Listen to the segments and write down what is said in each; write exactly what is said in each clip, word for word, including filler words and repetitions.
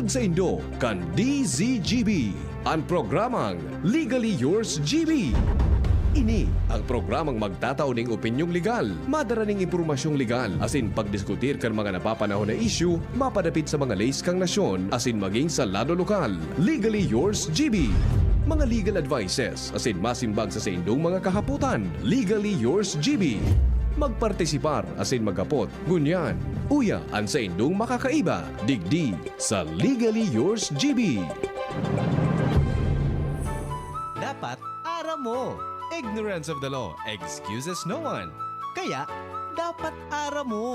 Saindo kan D Z G B, an programang Legally Yours G B. Ini ang programang magtatao ning opinyong legal, madara ning impormasyong legal, asin pagdiskutir kan mga napapanahon na isyu mapadapit sa mga leis kan nasyon asin magin sa lado lokal. Legally Yours G B. Mga legal advices asin masimbag sa saindong mga kahapotan. Legally Yours G B. Magpartisipar asin maghapot ngunyan, uya an saindong makakaiba digdi sa Legally Yours G B. Dapat aram mo. Ignorance of the law excuses no one. Kaya, dapat aram mo.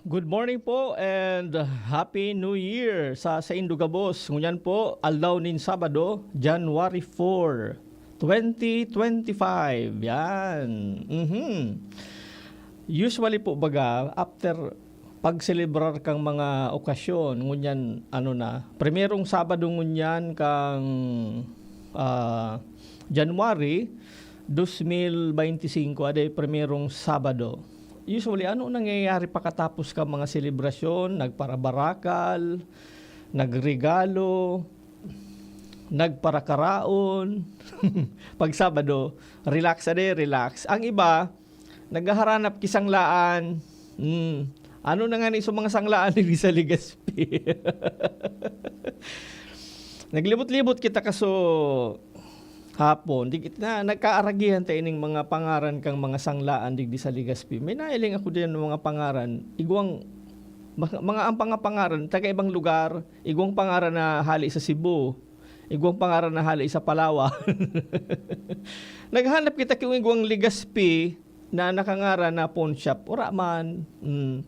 Good morning po and Happy New Year sa saindo gabos. Ngunyan po, aldaw nin Sabado, January four, twenty twenty-five. Yan. Mhm. Usually po, baga, after pagselebrar kang mga okasyon, ngunyan, ano na, primerong Sabado ngunyan kang, ah, January, dos mil beinti singko, aday primerong Sabado. Usually, ano nangyayari pakatapos ka mga selebrasyon? Nagparabarakal, nagregalo, nagparakaraon. Pag Sabado, relax, ade, relax. Ang iba, naghaharanap ki sanglaan. Hmm. Ano na nga ni sa mga sanglaan digdi sa Legazpi? Naglibot-libot kita kaso hapon. Di, na, nagkaaragihan ta ining mga pangaran kang mga sanglaan digdi sa Legazpi. May nailing ako din ng mga pangaran. Igwang, mga, mga ang mga pangaran, taga ibang lugar. Igwang pangaran na hali sa Cebu. Igwang pangaran na hali sa Palawan. Naghanap kita kung igwang Legazpi na nakangaran na pawn shop. Wala man. Mm.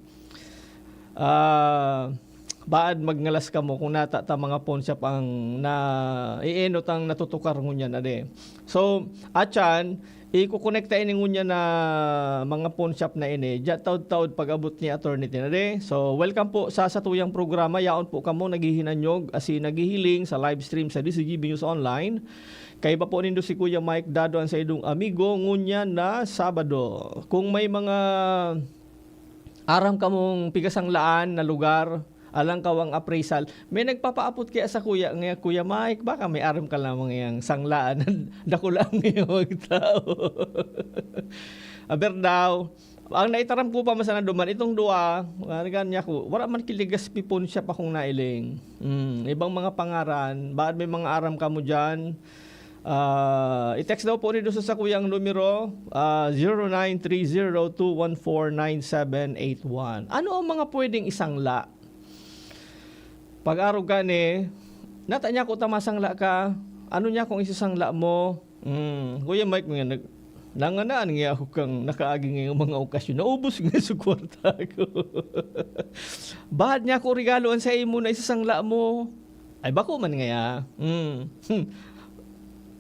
Ah, baad magngalas kamo kung nata ta mga pawn shop ang na ienot ang natutukar ngunyan, ade. So, atyan, ikukonekta ini ngunyan na mga pawn shop na ini. Diya taod-taod pag-abot ni Attorney Tinade. So, welcome po sa satuyang programa. Yaon po kamo naghihinanyog, asin naghihiling sa live stream sa D Z G B News Online. Kaiba po nindo si Kuya Mike Dado, ang saindong amigo, ngunyan na Sabado. Kung may mga aram kamong pigasanglaan na lugar, alang kawang appraisal, may nagpapaapot kaya sa kuya, nga, "Kuya Mike, baka may aram ka lamang yang sanglaan." Dakula ang iyong tao. Aber daw, ang naitaram ko pa man sana duman, itong duwa, ah, ganyan ko, wala man ki Legazpi pawn shop akong nailing. Mm, ibang mga pangaran, baad may mga aram kamo dyan, ah, i-text daw po nindo sa sakuyang numero, ah, zero nine three zero two one four nine seven eight one. Ano ang mga pwedeng isangla? Pag-arog ka ni, nata niya ko ta masangla ka, ano niya kung isasangla mo? Hmm, Kuya Mike, nga nag-, nanganaan nga ako kang nakaagi nga mga okasyon. Naubos nga sa kwarta ko. Bahad niya ako regalo ang sa imo na isasangla mo. Ay, bako man ngaya. Hmm. Hmm.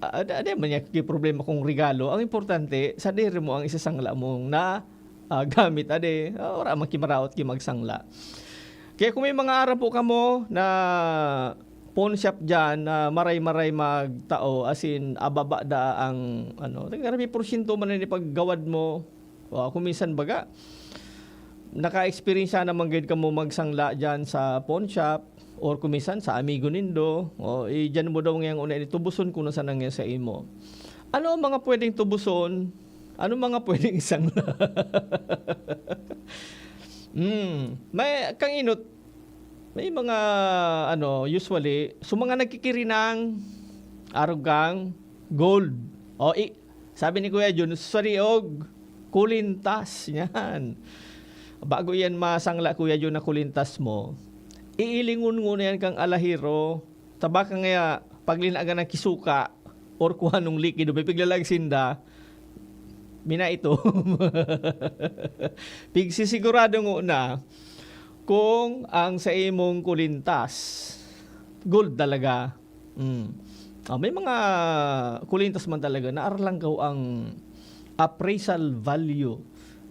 Ah, di, di man niya ki problema kung regalo. Ang importante, sa diri mo ang isasangla mong na, ah, gamit, ade. Ah, wala man ki maraot ki magsangla. Kaya kung may mga aram po kamo na pawn shop dyan na maray-maray magtao, as in, ababa da ang, ano, taga may porsyento man na ipaggawad mo. O, kung minsan baga, naka-experience naman gid kamo magsangla dyan sa pawn shop, or kung minsan sa amigo nindo, o, i-, dyan mo daw ngayang una, itubuson ko na sana ngayon sa imo. Ano ang mga pwedeng tubuson? Ano mga pwedeng isangla? Hmm, may, kang inot, may mga, ano, usually, so mga nagkikirinang, arog kang gold. O, i-, sabi ni Kuya Jun, sariog, kulintas, yan. Bago yan masangla, Kuya Jun, na kulintas mo, iilingon mo na yan kang alahero, tabaka ngaya, paglinagan ng kisuka, or kung anong likido, may piglalag sinda, mina ito. Pigsisigurado mo na kung ang sa imong kulintas, gold talaga. Mm. Ah, may mga kulintas man talaga na aralanggaw ang appraisal value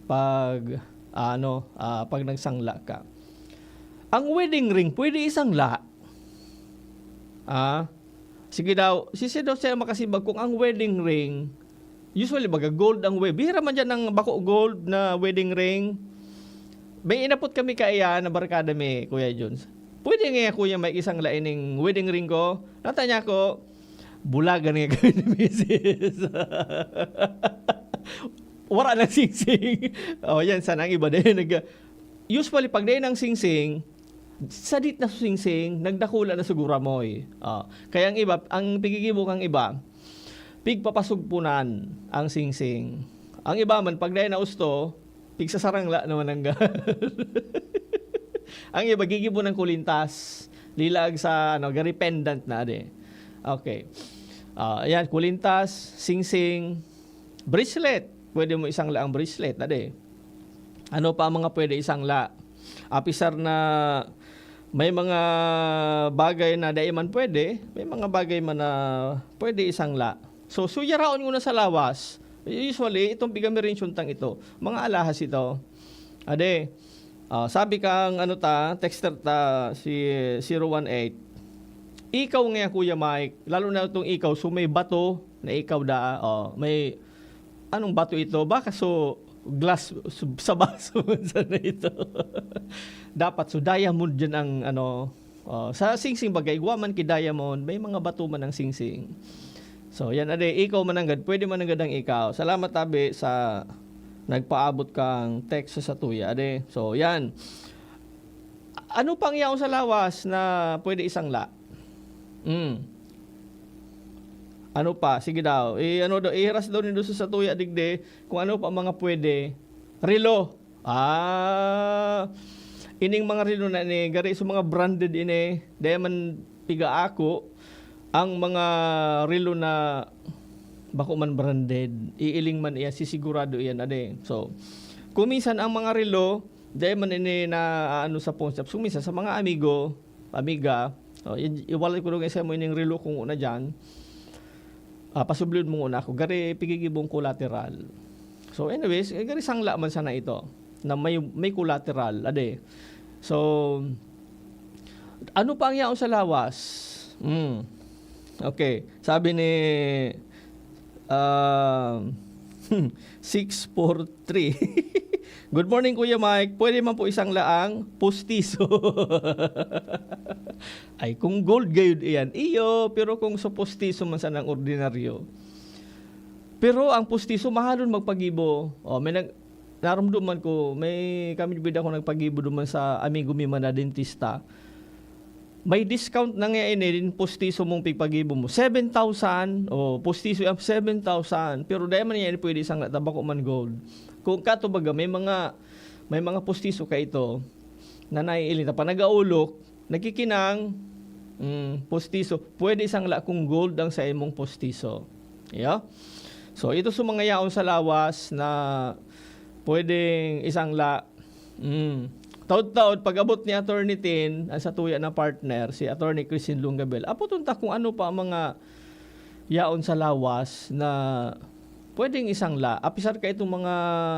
pag, ano, ah, pag nagsangla ka. Ang wedding ring, pwede isangla. Ah, sige daw, sisi daw siya makasimbag kung ang wedding ring, usually baga gold ang we-, bihira man dyan ang bako gold na wedding ring. May inapot kami kaiyan na barkada mi, Kuya Jones. "Pwede nga, Kuya Mike, isangla ining wedding ring ko?" Nata niya ako, bulagan nga kami ni misis. Wala nang singsing. Oh, yan, sana ang iba din. Nag-, usually, pag dahil ng singsing, sadit na singsing, nagdakula na siguro amoy. Oh. Kaya ang iba, ang pigigibo kang iba, pigpapasugpunan ang singsing. Ang iba man, pag dahil na usto, pigsasarangla naman ang ga-, ang iba, gigibo ng kulintas. Lilag sa, ano, gari pendant na, ade. Okay. Ah, ayan, kulintas, singsing, bracelet. Pwede mo isangla ang bracelet, ade. Ano pa ang mga pwede isangla? Apisar na may mga bagay na dai man pwede, may mga bagay man na pwede isangla. So, suyaraon ko na sa lawas. Usually, itong piga mi rin siyuntang ito, mga alahas ito. Ade, ah, sabi kang ano ta, texter ta, si zero one eight, "Ikaw nga, Kuya Mike, lalo na itong ikaw, so may bato na ikaw da, oh, may, anong bato ito? Baka so glass, so, sa baso man sana ito." Dapat so diamond dyan ang ano, oh, sa singsing bagay, igwa man ki diamond, may mga bato man ang singsing. So, yan, ade, ikaw mananggad, pwede mananggad ang ikaw. Salamat, tabi, sa nagpaabot kang text sa satuya, ade. So, yan. Ano pang yaon sa lawas na pwede isangla? Mm. Ano pa? Sige daw. I-, ano daw, ihiras daw nindo sa satuya digdi kung ano pa mga pwede. Relo. Ah, ining mga relo na ini, gari sa mga branded ini, dai man piga ako, ang mga relo na bako man branded, iiling man iyan, sisigurado iyan, ade. So, kung minsan ang mga relo, dai man ini na, ano, sa pawnshop. So, minsan sa mga amigo, amiga, oh, i-, iwalay ko dong isa mo ining relo kung una dyan. Ah, pasublion mo nguna ako. Gari, pigigibong collateral. So, anyways, eh, gari sangla man sana ito na may, may collateral, ade. So, ano pa ang yaon sa lawas? Mm. Okay. Sabi ni, ah, six four three. "Good morning, Kuya Mike. Pwede man po isangla ang pustiso?" Ay, kung gold gayud iyan, iyo, pero kung sa pustiso man sanang ordinaryo. Pero ang pustiso, mahalon magpagibo. Oh, may nag-, narumduman ko, may kami bida ko nagpagibo duman sa amigo mi man na dentista. May discount na nga ini, din pustiso mong pigpagibo mo. Seven thousand, oh, pustiso ang seven thousand. Pero dai man niya ini pwede isangla ta bako man gold. Kung kato baga, may mga, may mga pustiso ka ito na naiiling ta pa nagaulok, nagkikinang, mm, pustiso. Pwede isangla kung gold ang sa imong pustiso. Yeah? So, ito sa mga yaon sa lawas na pwedeng isangla. Mm. Taod-taod, pag-abot ni Attorney Tin, ang satuya na partner, si Attorney Christine Lungabel, apoton ta kung ano pa ang mga yaon sa lawas na pwedeng isangla, apisar ka itong mga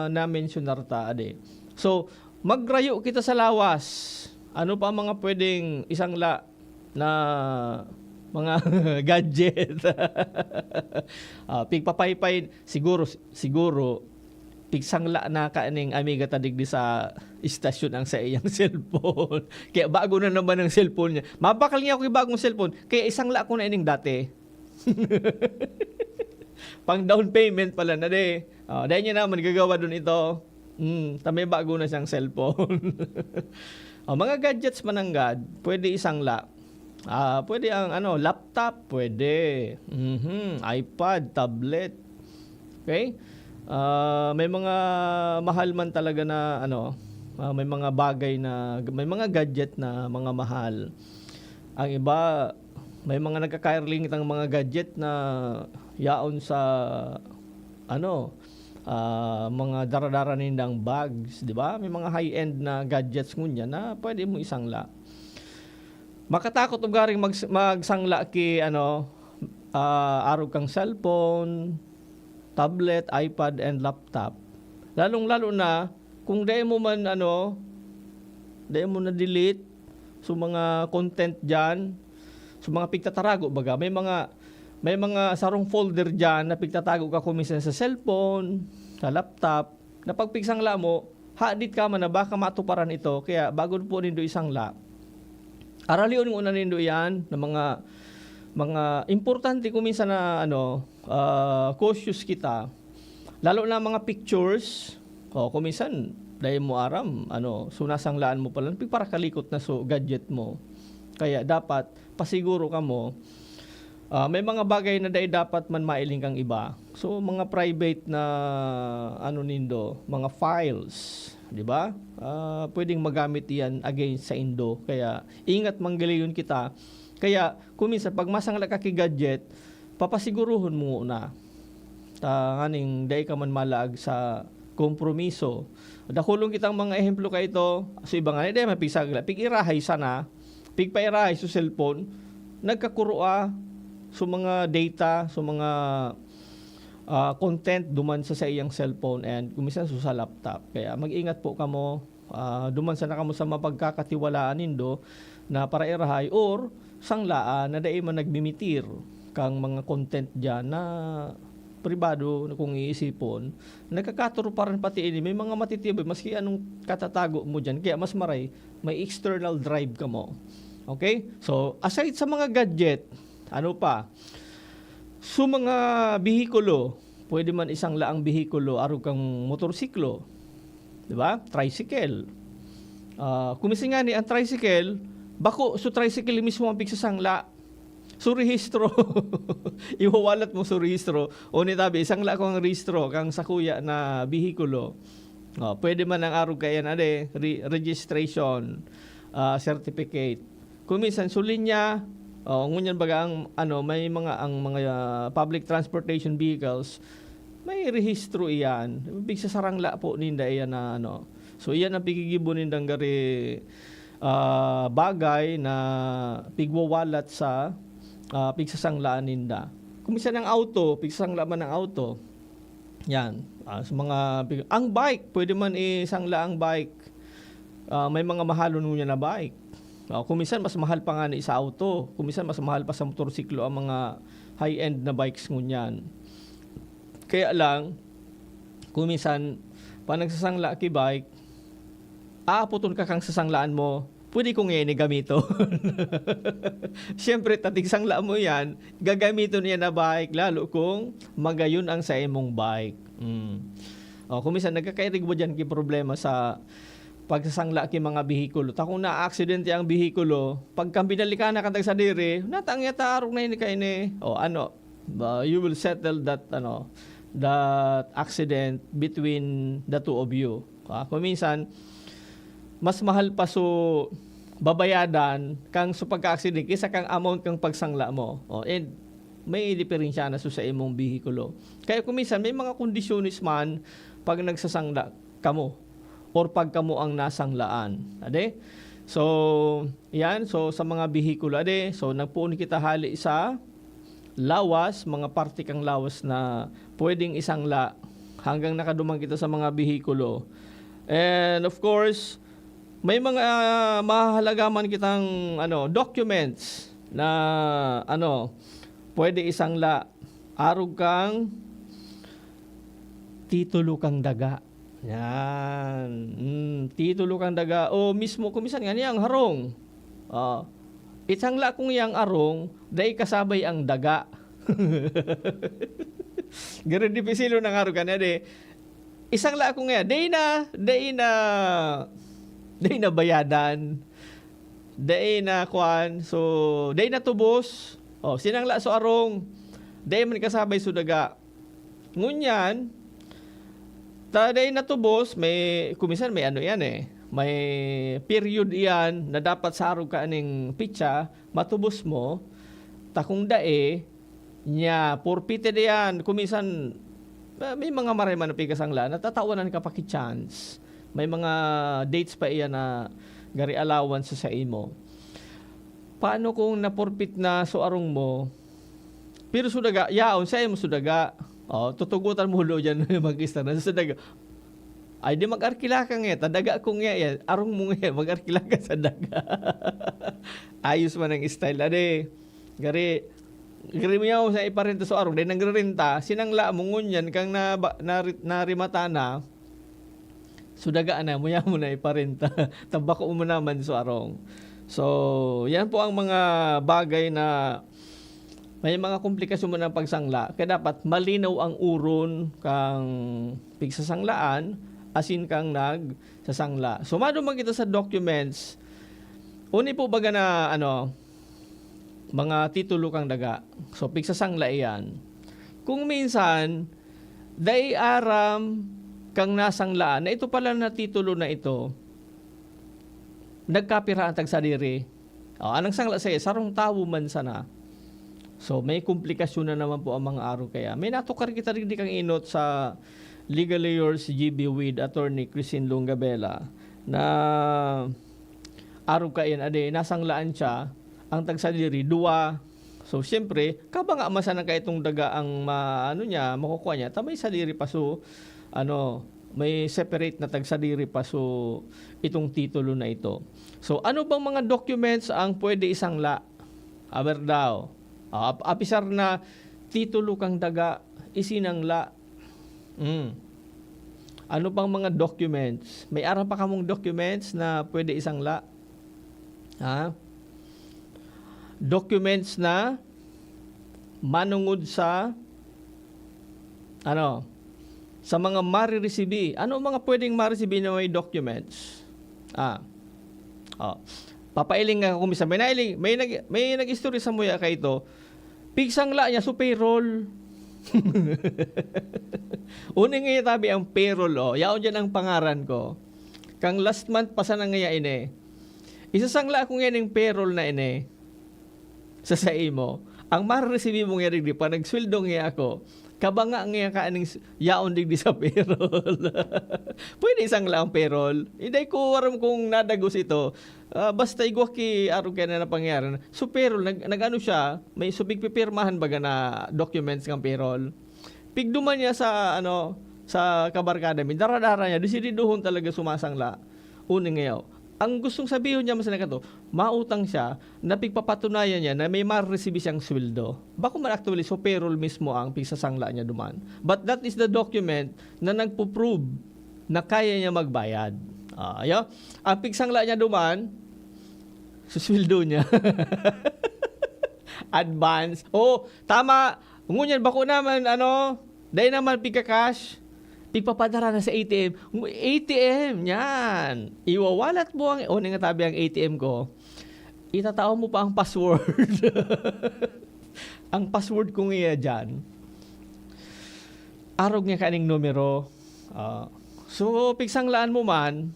na-mention na ta, ade. So, magrayo kita sa lawas. Ano pa ang mga pwedeng isangla na mga gadget? Ah, pigpapaypay, siguro, siguro, pigsangla na ka ning amiga ta digdi sa istasyon ang sa iyang cellphone. Kaya bago na naman ang cellphone niya. Mabakal niya ako yung bagong cellphone. Kaya isangla ko na ining dati. Pang down payment pala na, de. Oh, dahil niya naman gagawa dun ito. Hmm, ta may bago na siyang cellphone. Oh, mga gadgets mananggad, pwede isangla. Ah, pwede ang ano, laptop, pwede. Mhm, iPad, tablet. Okay? Ah, may mga mahal man talaga na ano, ah, may mga bagay na, may mga gadget na mga mahal. Ang iba, may mga nagkakairling itang mga gadget na yaon sa ano, ah, mga dara-dara nindang bags, di ba? May mga high-end na gadgets ngunyan na pwede mo isangla. Makatakot ugaring mag-, magsangla ki ano, ah, arog kang cellphone, tablet, iPad, and laptop. Lalong-lalo na kung dai mo man ano, dai mo na-delete so mga content diyan, so mga pigtatarago baga, may mga, may mga sarong folder diyan na pigtatago ka kung minsan sa cellphone, sa laptop, na pag pigsangla mo, hadit ka man na baka matuparan ito, kaya bago po nindo isangla, aralion muna nindo iyan na mga, mga importante kung minsan na, ano, ah, cautious kita. Lalo na mga pictures, o kung minsan, dai mo aram, ano, so nasanglaan mo pala, pigparakalikot na so gadget mo. Kaya dapat, pasiguro kamo, ah, may mga bagay na dai dapat man mailing kang iba. So, mga private na, ano nindo, mga files, di ba? Ah, pwedeng magamit iyan against sa indo. Kaya, ingat manggaliyon kita. Kaya, kung minsan, pag masangla ka ki gadget, papasiguruhon mo na. Ta, nganing dai ka man malaag sa kompromiso. Dakulon kitang mga ehemplo kaito. So, iba nga ni, dai man pigsagla. Pig-irahay sana. Pigpairahay sa cellphone. Nagkakuro, ah, so mga data, so mga, ah, content duman sa saiyang cellphone and kung minsan so sa laptop. Kaya mag-ingat po kamo, ah, duman sana kamo sa mapagkakatiwalaan nindo na parairahay or sanglaan na dai man nagmimitir kang mga content diyan na pribado na kung iisipon, nagkakaturuparan pati ini. May mga matitiboy, maski anong katatago mo diyan. Kaya mas maray, may external drive kamo. Okay? So, aside sa mga gadget, ano pa? So, mga behikulo, pwede man isangla ang behikulo, arog kang motorsiklo. Di ba? Tricycle. Ah, kung minsan nga ni ang tricycle, bako, so tricycle mismo ang pigsasangla. So, rehistro. Iwawalat mo so rehistro. O ni tabi, isangla ko ang rehistro, kang sakuya na behikulo. Oh, pwede man ang arog kaiyan, ade, re-, registration, ah, certificate. Kung minsan, so linya, oh, ngunyan baga ang, ano, may mga, ang mga, ah, public transportation vehicles, may rehistro iyan. Pigsasarangla po ninda iyan na, ano. So, iyan ang pigigibo nindang gari, ah, bagay na pigwawalat sa, ah, pigsasanglaan ninda. Kung minsan ang auto, pigsasangla man ang auto. Yan. Ah, sa mga pig-, ang bike, pwede man isangla ang bike. Ah, may mga mahalon ngunyan na bike. Ah, kung minsan, mas mahal pa nga ni sa auto. Kung minsan, mas mahal pa sa motorsiklo ang mga high-end na bikes ngunyan. Kaya lang, kung minsan, pag nagsasangla ki bike, aapoton ka kang sasanglaan mo, pwede ko ngayon gamiton. Siyempre, tatig sangla mo yan, gagamiton niya na bike, lalo kung magayon ang sa imong bike. Mm. O, kung minsan, nagkakairigbo dyan ki problema sa pagsasangla ki mga behikulo. Ta kung naaksidente ang behikulo, pagka binalikan na kantag sadiri, natangya ta arog na ini kaini. O, ano, ba, you will settle that, ano, that accident between the two of you. Ah, kung minsan, mas mahal pa so babayadan kang so pagka-accident kaysa kang amount kang pagsangla mo. O, and may diferensya na so sa imong behikulo. Kaya kung minsan, may mga kondisyones man pag nagsasangla kamo or pag kamo ang nasanglaan. Ade? So, yan. So, sa mga behikulo, ade? So, nagpoon kita hali sa lawas, mga parte kang lawas na pwedeng isangla hanggang nakaduman kita sa mga behikulo. And of course, may mga, ah, mahahalaga man kitang, ano, documents na, ano, pwede isangla. Arog kang titulo kang daga. Yan. Mm, titulo kang daga. O mismo, kung minsan nga niya, ang harong. Ah, isangla kong yang arong, dai kasabay ang daga. Garo dipisilo ng arog ka na, di. Isangla ko nga, dai na, dai na, dai na bayadan. Dai na, kwan. So, dai na tubos. O, sinangla so arong. Dai man kasabay so daga. Ngunyan, ta dai natubos, may, kuminsan may ano yan eh, may period iyan na dapat sa arog ka aning pitsa, matubos mo, ta kung dai, nya, forfeited iyan. Kuminsan, ah, may mga maray man na pigasangla, natatawanan ka pa ki chance. May mga dates pa iyan na gari allowance sa imo. Paano kung na-forfeit na so arong mo, pero so daga, yaon, sa imo so daga. O, tutugotan mo hulo dyan, mag-istar na sa daga. Ay, di mag-arkila ka nga, ta daga ko nga yan. Arong mo nga, mag-arkila ka sa daga. Ayos man ang style, ade. Gari, gari mo yaw sa iparenta sa arong, dahil nagre-renta, sinangla mo ngunyan kang na, ba, na, narimata na, So, daga na, muya mo na iparenta. Tabako mo naman sa arong. So, yan po ang mga bagay na may mga komplikasyon mo ng pagsangla. Kaya dapat malinaw ang uron kang pigsasanglaan, asin kang nagsasangla. So, maduman kita sa documents. Uni po baga na, ano, mga titulo kang daga. So, pigsasangla iyan. Kung minsan, dai aram kang nasanglaan na ito pala na titulo na ito, nagkapira ang tagsadiri. O, anong sangla sa'yo? Sarong tawo man sana. So, may komplikasyon na naman po ang mga aro kaya. May natukar kita rin di kang inot sa legal lawyers G B with Attorney Christine Lungabela na arog kayan, ade, nasanglaan siya, ang tagsadiri, duwa. So, siyempre, kabanga man sana kaitong daga ang ma-, ano niya, makukuha niya, ta may sadiri pa, so, ano, may separate na tagsadiri pa, so, itong titulo na ito. So, ano bang mga documents ang pwede isangla? Aber daw, ah, ap-, apisar na titulo kang daga, isinangla. Mm. Ano pang mga documents? May aram pa kamong documents na pwede isangla? Ha? Documents na manungod sa, ano, sa mga mariresibi. Ano ang mga pwedeng mariresibi na may documents? Ah. Oh. Papailing nga ako minsan. May nailing, may nag-, may nag-istorya sa muya kay ito. Pigsangla niya, so payroll. Uni nga tabi ang payroll, oh. Yaon dyan ang pangaran ko. Kang last month pa sana ngaya ini. Isasangla ko ngayon ang payroll na ini. Sa saimo. Ang mareresibi mo nga digdi pa, nagsweldo nga ako. Kabanga nga ka aning s-, yaon digdi sa payroll. Pwede isangla ang payroll. Hindi ko aram kung nadagos ito. Ah, basta igwa ki arog kaya na napangyari. So, payroll, nag-, nag-ano siya, may so, pigpipirmahan baga na documents ng payroll. Pigduman niya sa, ano, sa kabarkada mi, dara-dara niya, desididohon talaga sumasangla. Uni ngayaw. Ang gustong sabihon niya, mas nakato, mautang siya na pigpapatunayan niya na may maresibi siyang sweldo. Bako man actually, so payroll mismo ang pigsasangla niya duman. But that is the document na nagpo-prove na kaya niya magbayad. Ah, ayo. Ang pigsangla niya duman, susweldo niya. Advance. Oh, tama. Ngunyan, bako naman, ano, dai naman pigka-cash. Pigpapadara na sa A T M. Ngu-, A T M, yan. Iwawalat mo ang, o, nga tabi ang A T M ko. Itatao mo pa ang password. Ang password ko nga dyan. Arog nga kaning numero. Ah, so, pigsanglaan mo man,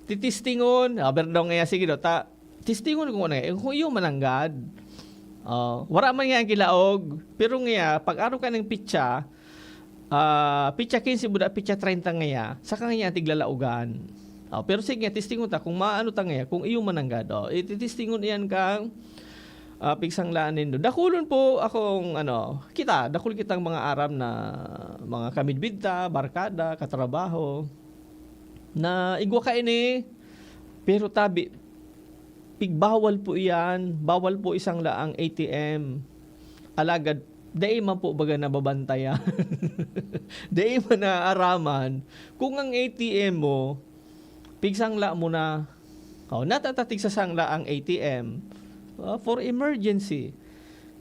titistingon, aber daw nga sige daw, ta, tistingon ko na, eh, kung iyo mananggad. Ah, wala man nga ang kilaog, pero nga, pag araw ka ng pitsa, ah, pitsa quince buda, pitsa treinta nga, saka nga tiglalaogan. Ah, pero sige nga, tistingon ta kung maano ta nga, kung iyo mananggad. Oh, ititistingon iyan kang, ah, pigsanglaan nindo. Dakulon po akong, ano, kita, dakul kitang mga aram na mga kamidbid ta, barkada, katrabaho, na igwa ka ini, pero tabi, pigbawal po iyan, bawal po isangla ang A T M. Alagad, dai man po baga nababantayan. Dai man naaaraman kung ang A T M mo, pigsangla mo na. Oh, natatatig sa sangla ang A T M, ah, for emergency.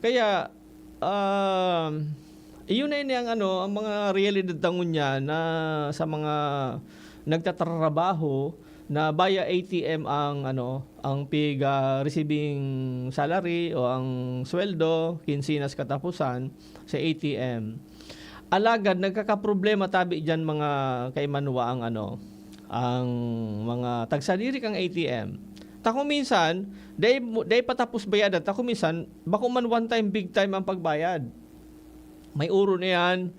Kaya, um, iyon na ini ang ano, ang mga realidad ta ngunyan na sa mga nagtatrabaho na via A T M ang ano, ang pig, ah, receiving salary o ang sweldo, kinsinas katapusan sa A T M. Alagad nagkakaproblema tabi diyan mga kaimanwa ang ano, ang mga tagsadiri kang A T M. Ta kung minsan, dai mo, dai patapos bayadan, ta kung minsan, bako man one time, big time ang pagbayad. May uro na yan.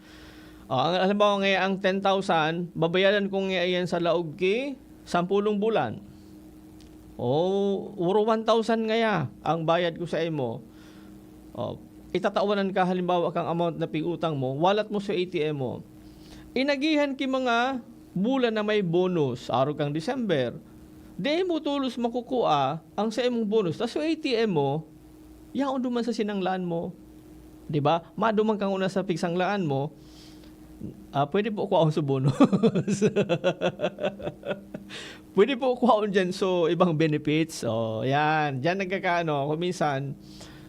Ah, ang, halimbawa nga, ang ten thousand, babayadan ko nga yan sa laog ki sampulong bulan. O, uro one thousand ngaya ang bayad ko sa imo. O, itatawanan ka, halimbawa, kang amount na pig-utang mo, walat mo sa A T M mo. Inagihan ki mga bulan na may bonus, arog kang December. Di mo tulos makukua ang sa imong bonus. Tas sa A T M mo, yaon duman sa sinanglaan mo. Di ba? Maduman kang una sa pigsanglaan mo, Ah, pwede po kuhaon sa bonus. Pwede po kuhaon dyan sa ibang benefits. O, yan. Dyan nagkakaano. Kung minsan,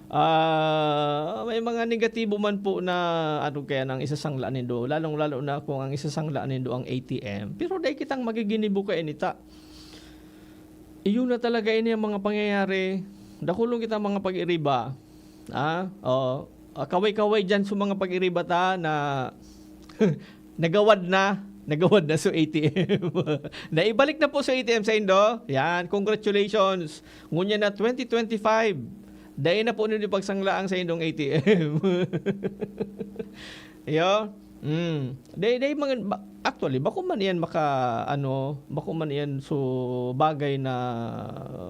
ah, may mga negatibo man po na ano kaya nang isasangla nindo. Lalong-lalo na kung ang isasangla nindo ang A T M. Pero dahil kitang magiginibo kaya nita. Iyon na talaga ini ang mga pangyayari. Dakulong kita mga pag-iriba. Ah, oo. Ah, kaway-kaway dyan sa mga pag-iriba ta na nagawad na. Nagawad na sa A T M. Naibalik na po sa A T M sa indo. Yan, congratulations. Ngunyan na twenty twenty-five. Dai na po ninyo pagsanglaang sa indong A T M. Iyo. Mm. Dai, dai mga, ba-, actually, bako man iyan maka, ano, bako man iyan so bagay na,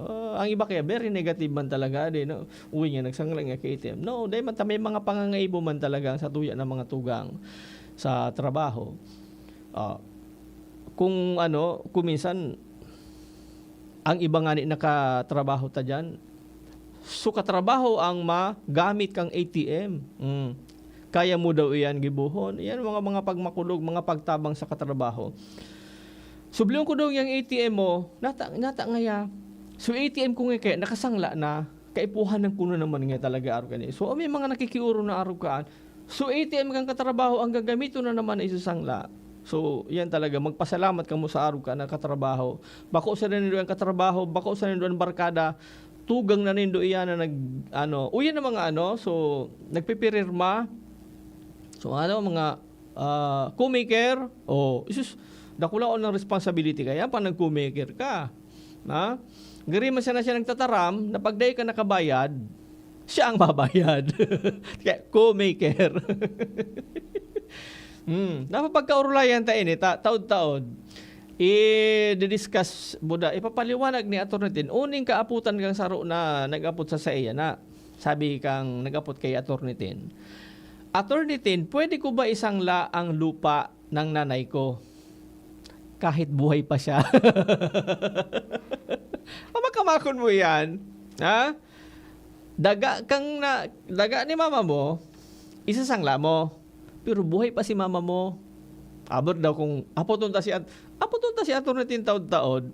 ah, ang iba kaya very negative man talaga, di, no? Uy, nga nagsangla nga kay A T M. No, dai man ta may mga pangangaibo man talaga sa tuya ng mga tugang sa trabaho. Ah, kung ano, kung minsan, ang iba nga ni nakatrabaho ta dyan, so katrabaho ang magamit kang A T M. Mm. Kaya mo daw iyan gibohon. Iyan mga, mga pagmakulog, mga pagtabang sa katrabaho. Sublion ko daw yung A T M mo, nata, nata ngaya. So A T M ko nga kaya, nakasangla na. Kaipuhan ng kuno naman nga talaga arog kani. So may mga nakikiuro na arog kaan. So A T M kang katrabaho ang gagamiton na naman na isasangla. So, yan talaga, magpasalamat kamo sa arog ka na katrabaho. Bako sa nindo ang katrabaho, bako sa nindo ang barkada, tugang na nindo iyan na nag, ano, uyan na mga ano, so, nagpipirma. So, ano, mga, ah, co-maker, o, isus, dakulaon ng responsibility kaya pa nag-co-maker ka. Na? Gari man siya na siya nagtataram, na pag dai ka nakabayad, siya ang babayad. Kaya, co-maker. Hmm, napapagkaurulayan ta ini, ta-, taod-taod. I-discuss mo da, ipapaliwanag ni Attorney Tin, uning kaaputan kang saro na nag-apot sa saiya na. Sabi kang nag-apot kay Attorney Tin, "Attorney Tin, pwede ko ba isangla ang lupa ng nanay ko? Kahit buhay pa siya." Amakamakon mo yan. Ha? Daga kang na, daga ni mama mo, isasangla mo. Pero buhay pa si mama mo. Abot daw kung apoton ta si At-, apoton ta si Attorney Tin taod-taod.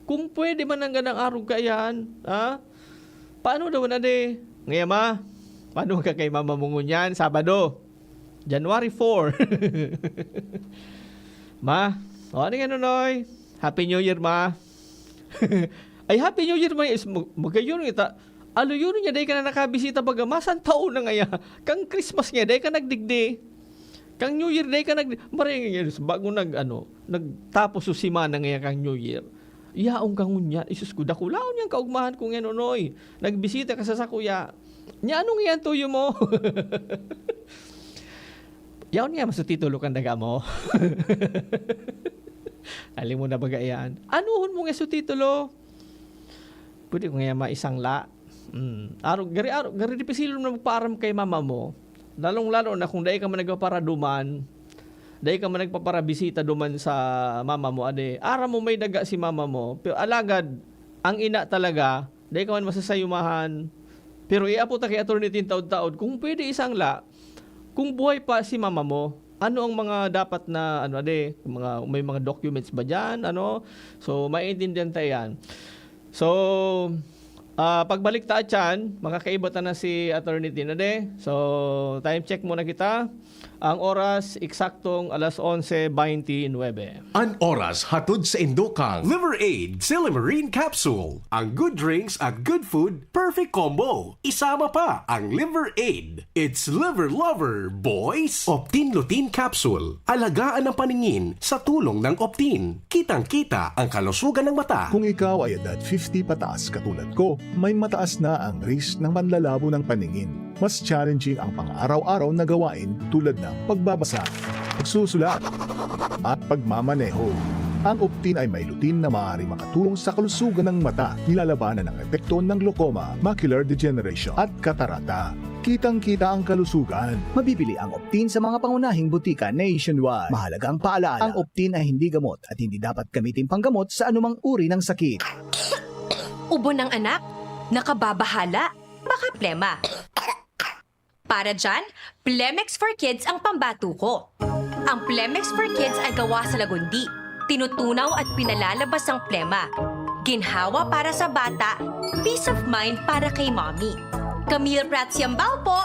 Kung pwede man ang ganang arog kaiyan, ha? Paano daw na di? Ngaya ma, paano ka kay mama mo ngunyan? Sabado, January four. Ma, o ano nga, Nonoy? Happy New Year, ma. Ay, Happy New Year, ma. Is, mag-, magayon kita. Aluyon niya, dai ka na nakabisita baga, masan taon na ngaya. Kang Christmas niya, dai ka nagdigdi. Kang New Year, dai ka nag-, maray nga, bago nag, ano, nagtapos so semana ngaya kang New Year. Yaon ka ngunyan, isus ko, dakulaon niyang kaugmahan ko ngayon, Nonoy. Nagbisita ka sa sakuya. Nya, anong iyan tuyo mo? Yaon nga, mas titulo kang daga mo. Aling mo na baga yan. Anuhon mo nga sa titulo? Pwede ko nga maisangla. Mm. Aro, gari, aro, gari dipisil na magpaaram kay mama mo. Lalong-lalo na kung dai ka man nagpaparaduman, dai ka man nagpaparabisita duman sa mama mo, ade. Aram mo may daga si mama mo, pero alagad, ang ina talaga, dai ka man masasayumahan. Pero iapo ta kay Attorney Tin taod-taod, kung pwede isangla, kung buhay pa si mama mo, ano ang mga dapat na, ano, ade, mga, may mga documents ba diyan, ano? So, maiintindihan ta yan. So, ah, pagbalik ta atyan, makakaiba ta na si Attorney Tin, ade. So, time check muna kita. Ang oras, eksaktong alas onse baynte nuebe. An oras hatod sa indokang Liver Aid Silimarin Capsule. Ang good drinks at good food, perfect combo. Isama pa ang Liver Aid. It's Liver Lover, boys! Optin Lutein Capsule. Alagaan ang paningin sa tulong ng Optin. Kitang-kita ang kalusugan ng mata. Kung ikaw ay edad fifty pataas katulad ko, may mataas na ang risk ng panlalabo ng paningin. Mas challenging ang pang-araw-araw na gawain tulad ng pagbabasa, pagsusulat, at pagmamaneho. Ang Optin ay may lutein na maaaring makatulong sa kalusugan ng mata, nilalabanan ang epekto ng glaucoma, macular degeneration, at katarata. Kitang-kita ang kalusugan. Mabibili ang Optin sa mga pangunahing butika nationwide. Mahalagang paalala, ang Optin ay hindi gamot at hindi dapat gamitin panggamot sa anumang uri ng sakit. Ubo ng anak? Nakababahala? Baka plema. Para dyan, Plemex for Kids ang pambato ko. Ang Plemex for Kids ay gawa sa lagundi. Tinutunaw at pinalalabas ang plema. Ginhawa para sa bata, peace of mind para kay mommy. Camille Prats Yambao po,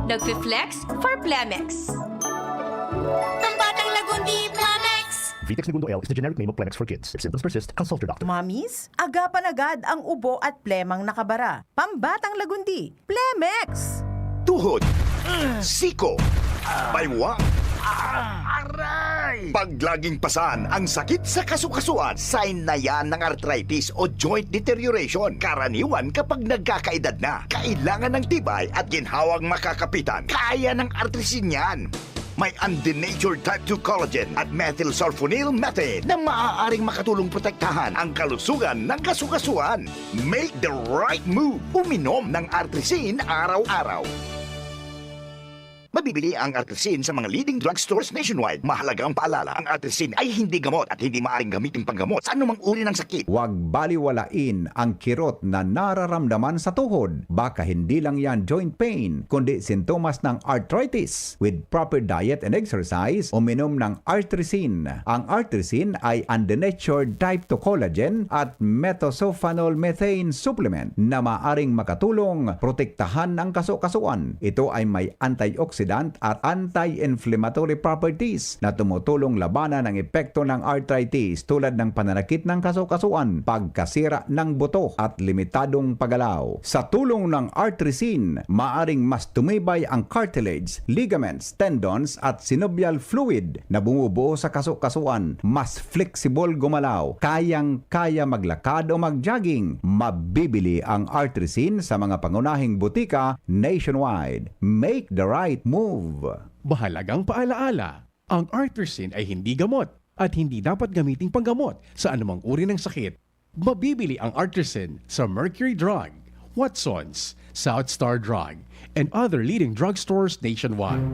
nagfi-flex for Plemex. Pambatang Lagundi, Plemex! Vitex Negundo L is the generic name of Plemex for Kids. If symptoms persist, consult your doctor. Mommies, agapan agad ang ubo at plemang nakabara. Pambatang Lagundi, Plemex! Tuhod, siko, baywang, aray! Pag laging pasan ang sakit sa kasukasuan, sign na yan ng arthritis o joint deterioration. Karaniwan kapag nagkakaedad na, kailangan ng tibay at ginhawang makakapitan. Kaya ng Artrisin yan. May undenatured type two collagen at methylsulfonyl methane na maaaring makatulong protektahan ang kalusugan ng kasukasuan. Make the right move. Uminom ng Artrisin araw-araw. Mabibili ang Artrisin sa mga leading drugstores nationwide. Mahalagang paalala, ang Artrisin ay hindi gamot at hindi maaaring gamitin panggamot sa anumang uri ng sakit. Huwag baliwalain ang kirot na nararamdaman sa tuhod. Baka hindi lang yan joint pain, kundi sintomas ng arthritis. With proper diet and exercise, uminom ng Artrisin. Ang Artrisin ay undenatured type two collagen at methylsulfonyl methane supplement na maaring makatulong protektahan ang kasukasuan. Ito ay may antioxidant at anti-inflammatory properties na tumutulong labanan ang epekto ng arthritis, tulad ng pananakit ng kasukasuan, pagkasira ng buto, at limitadong paggalaw. Sa tulong ng Artrisin, maaring mas tumibay ang cartilage, ligaments, tendons, at synovial fluid na bumubuo sa kasukasuan. Mas flexible gumalaw, kayang-kaya maglakad o mag-jogging. Mabibili ang Artrisin sa mga pangunahing butika nationwide. Make the right move! Mahalagang paalaala, ang Artrisin ay hindi gamot at hindi dapat gamiting panggamot sa anumang uri ng sakit. Mabibili ang Artrisin sa Mercury Drug, Watsons, South Star Drug, and other leading drugstores nationwide.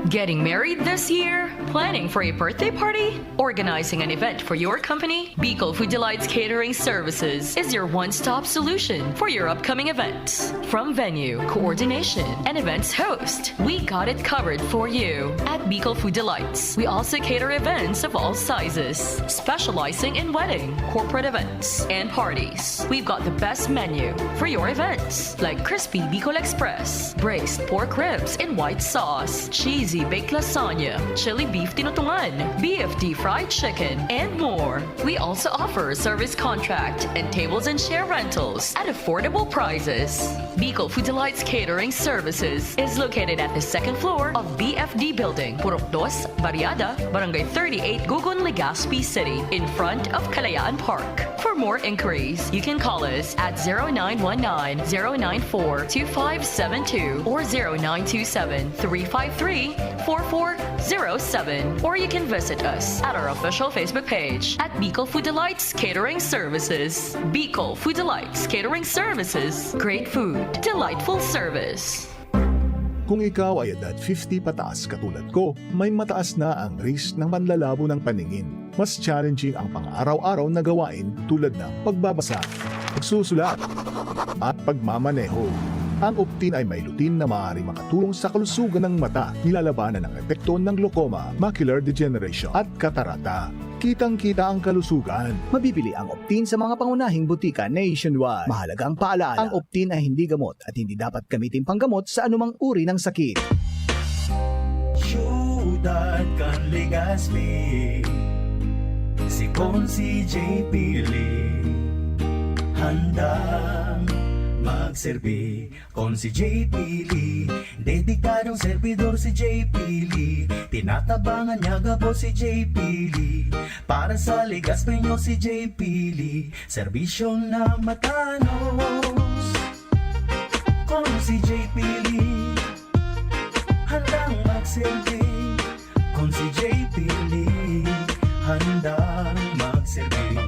Getting married this year? Planning for a birthday party? Organizing an event for your company? Bicol Food Delights Catering Services is your one-stop solution for your upcoming events. From venue, coordination, and events host, we got it covered for you. At Bicol Food Delights, we also cater events of all sizes, specializing in wedding, corporate events, and parties. We've got the best menu for your events, like crispy Bicol Express, braised pork ribs in white sauce, cheesy baked lasagna, chili beef tinutungan, B F D fried chicken, and more. We also offer service contract and tables and chair rentals at affordable prices. Bicol Food Delights Catering Services is located at the second floor of B F D Building, Purok Dos, Barriada, Barangay thirty-eight, Gugun, Legazpi City, in front of Kalayaan Park. For more inquiries, you can call us at zero nine one nine, zero nine four, two five seven two or zero nine two seven, three five three, four four zero seven. Or you can visit us at our official Facebook page at Bicol Food Delights Catering Services. Bicol Food Delights Catering Services. Great food, delightful service. Kung ikaw ay edad fifty pataas katulad ko, may mataas na ang risk ng panlalabo ng paningin. Mas challenging ang pang-araw-araw na gawain tulad ng pagbabasa, pagsusulat, at pagmamaneho. Ang Optin ay may lutein na maaaring makatulong sa kalusugan ng mata, nilalabanan ang epekto ng glaucoma, macular degeneration, at katarata. Kitang-kita ang kalusugan. Mabibili ang Optin sa mga pangunahing butika nationwide. Mahalagang paalala, ang Optin ay hindi gamot at hindi dapat gamitin panggamot sa anumang uri ng sakit. Siyudad kan Legazpi, si Consi J P Lee, handang magserbi. Consi J P Lee, dedikadong servidor si J P Lee. Tinatabangan niya gabos si J P Lee. Para sa Legazpeño si J P Lee, serbisyong namatanos. Consi J P Lee, handang magserbi. Consi J P Lee, handang magserbi.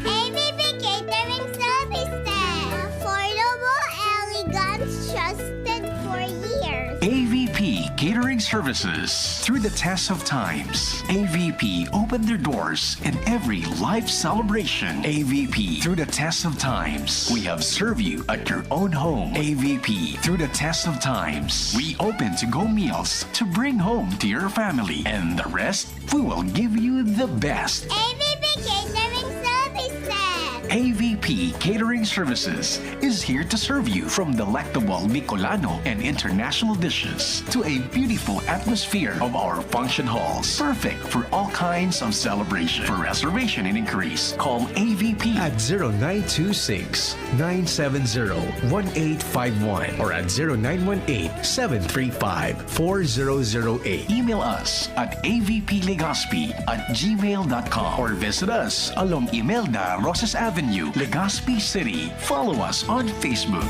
A V P Catering Services. Affordable, elegant, trusted for years. A V P Catering services. Through the test of times, A V P opened their doors in every life celebration. A V P, through the test of times, we have served you at your own home. A V P, through the test of times, we open to-go meals to bring home to your family. And the rest, we will give you the best. A V P Catering Services. A V P Catering Services is here to serve you, from delectable Bicolano and international dishes to a beautiful atmosphere of our function halls. Perfect for all kinds of celebration. For reservation and inquiries, call A V P at zero nine two six, nine seven zero, one eight five one or at zero nine one eight, seven three five, four zero zero eight. Email us at A V P Legazpi at gmail dot com or visit us along Imelda Roses Avenue, Legazpi City. Follow us on Facebook.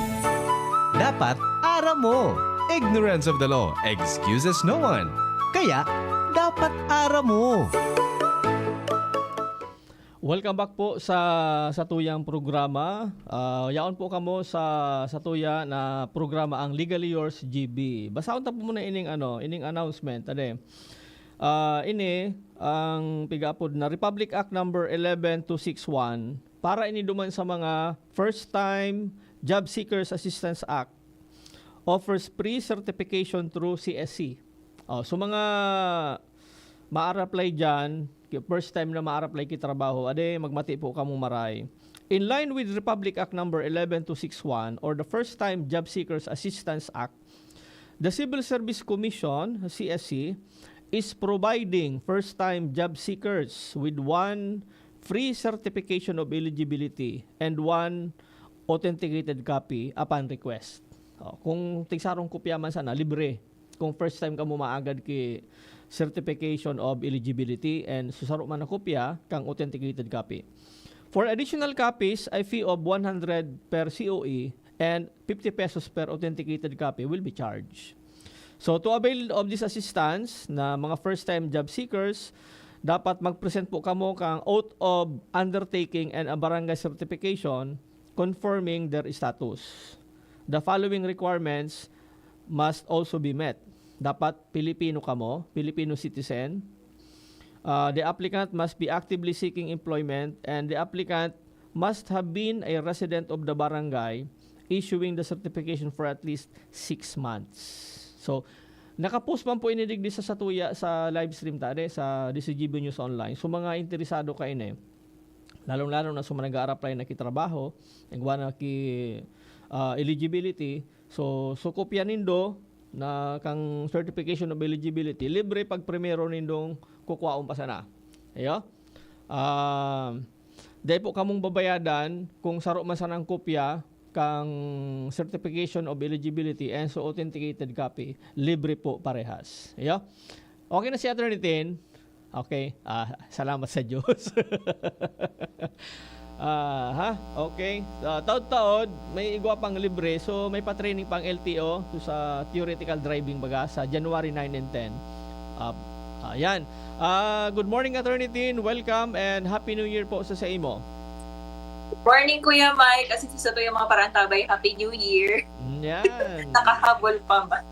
Dapat aram mo. Ignorance of the law excuses no one. Kaya, dapat aram mo. Welcome back po sa satuyang programa. Ah, yaon po kamo sa satuya na programa, ang Legally Yours G B. Basahon ta po muna ining ano, ining announcement, ade. Ah, ini ang pigaapod na Republic Act number eleven two six one. Para ini duman sa mga First Time Job Seekers Assistance Act, offers free certification through C S C. Oh, so mga ma-apply diyan, first time na ma-apply ki trabaho, ade, magmati po kamo maray. In line with Republic Act number eleven two six one or the First Time Job Seekers Assistance Act, the Civil Service Commission, C S C, is providing first-time job seekers with one free certification of eligibility and one authenticated copy upon request. Oh, kung tigsarong kopya man sana, libre. Kung first time kamo maagad ki certification of eligibility and susaro man na kopya kang authenticated copy. For additional copies, a fee of one hundred per C O E and fifty pesos per authenticated copy will be charged. So, to avail of this assistance na mga first-time job seekers, dapat mag-present po kamo kang oath of undertaking and a barangay certification confirming their status. The following requirements must also be met. Dapat Pilipino kamo, Filipino citizen. Uh, the applicant must be actively seeking employment and the applicant must have been a resident of the barangay issuing the certification for at least six months. So, nakapost man po ini digdi sa satuya sa live stream ta, de, sa D C G B News Online. So, mga interesado kaini, lalong-lalo na sa mga nag-a-apply na ki trabaho, igwa na ki, ah, eligibility, so, so kopya nindo na kang certification of eligibility, libre pag primero nindong kukwaon pa sana. Ayo? Ah, dai po kamong babayadan kung saro man sanang kopya kang certification of eligibility and so authenticated copy. Libre po parehas. Ayo? Okay na si Attorney Tin? Okay. Ah, salamat sa Diyos. Ah, ha? Okay. Ah, taod-taod, may igwa pang libre. So, may pa-training pang L T O to sa theoretical driving baga sa January nine and ten. Ah, ayan. Ah, good morning, Attorney Tin. Welcome and Happy New Year po sa, sa imo. Morning, Kuya Mike. Kasi sa tuyo mga parantabay, Happy New Year. Yan. Nakahabol pa ba?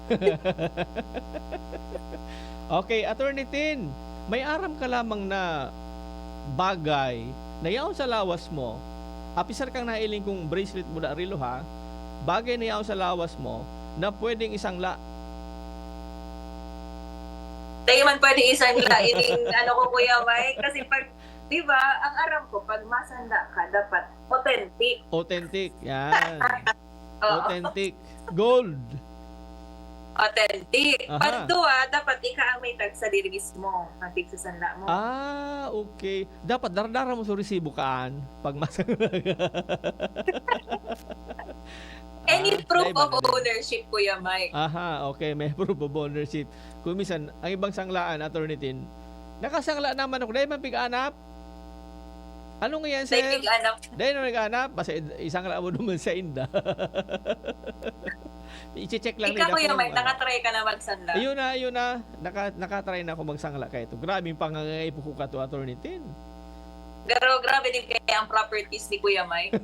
Okay, Attorney Tin, may aram ka lamang na bagay na yaon sa lawas mo, apisar kang nahiling kong bracelet mo da rilo ha, bagay na yaon sa lawas mo na pwedeng isangla. Tayo man pwede isangla ining ano ko, Kuya Mike, kasi pag, di ba, ang aram ko, pag masangla ka, dapat authentic. Authentic, yan. Oo. Authentic. Gold. Authentic. Aha. Pagduwa, dapat ika ang may tagsa diri mismo, ang tigsasanla mo. Ah, okay. Dapat dara-dara mo sa resibo kaan pag masangla ka. Any Ah, proof dai ba of na din? Ownership, Kuya Mike? Aha, okay. May proof of ownership. Kung minsan, ang ibang sanglaan, Attorney Tin, nakasangla naman ako. Dahil man pig-anap? Ano nga yan, Say sir? big anak. Dahil nung nag-anap, basta id- isangla mo naman sa inda. I-check lang Ikaw, nila Kuya kung Mike, ano. Nakatry ka na magsangla? Ayun na, ayun na. Naka, nakatry na ako magsangla ka ito. Grabe yung pangangaipo ko ka to, Attorney Tin. Pero grabe din kaya ang properties ni Kuya Mike.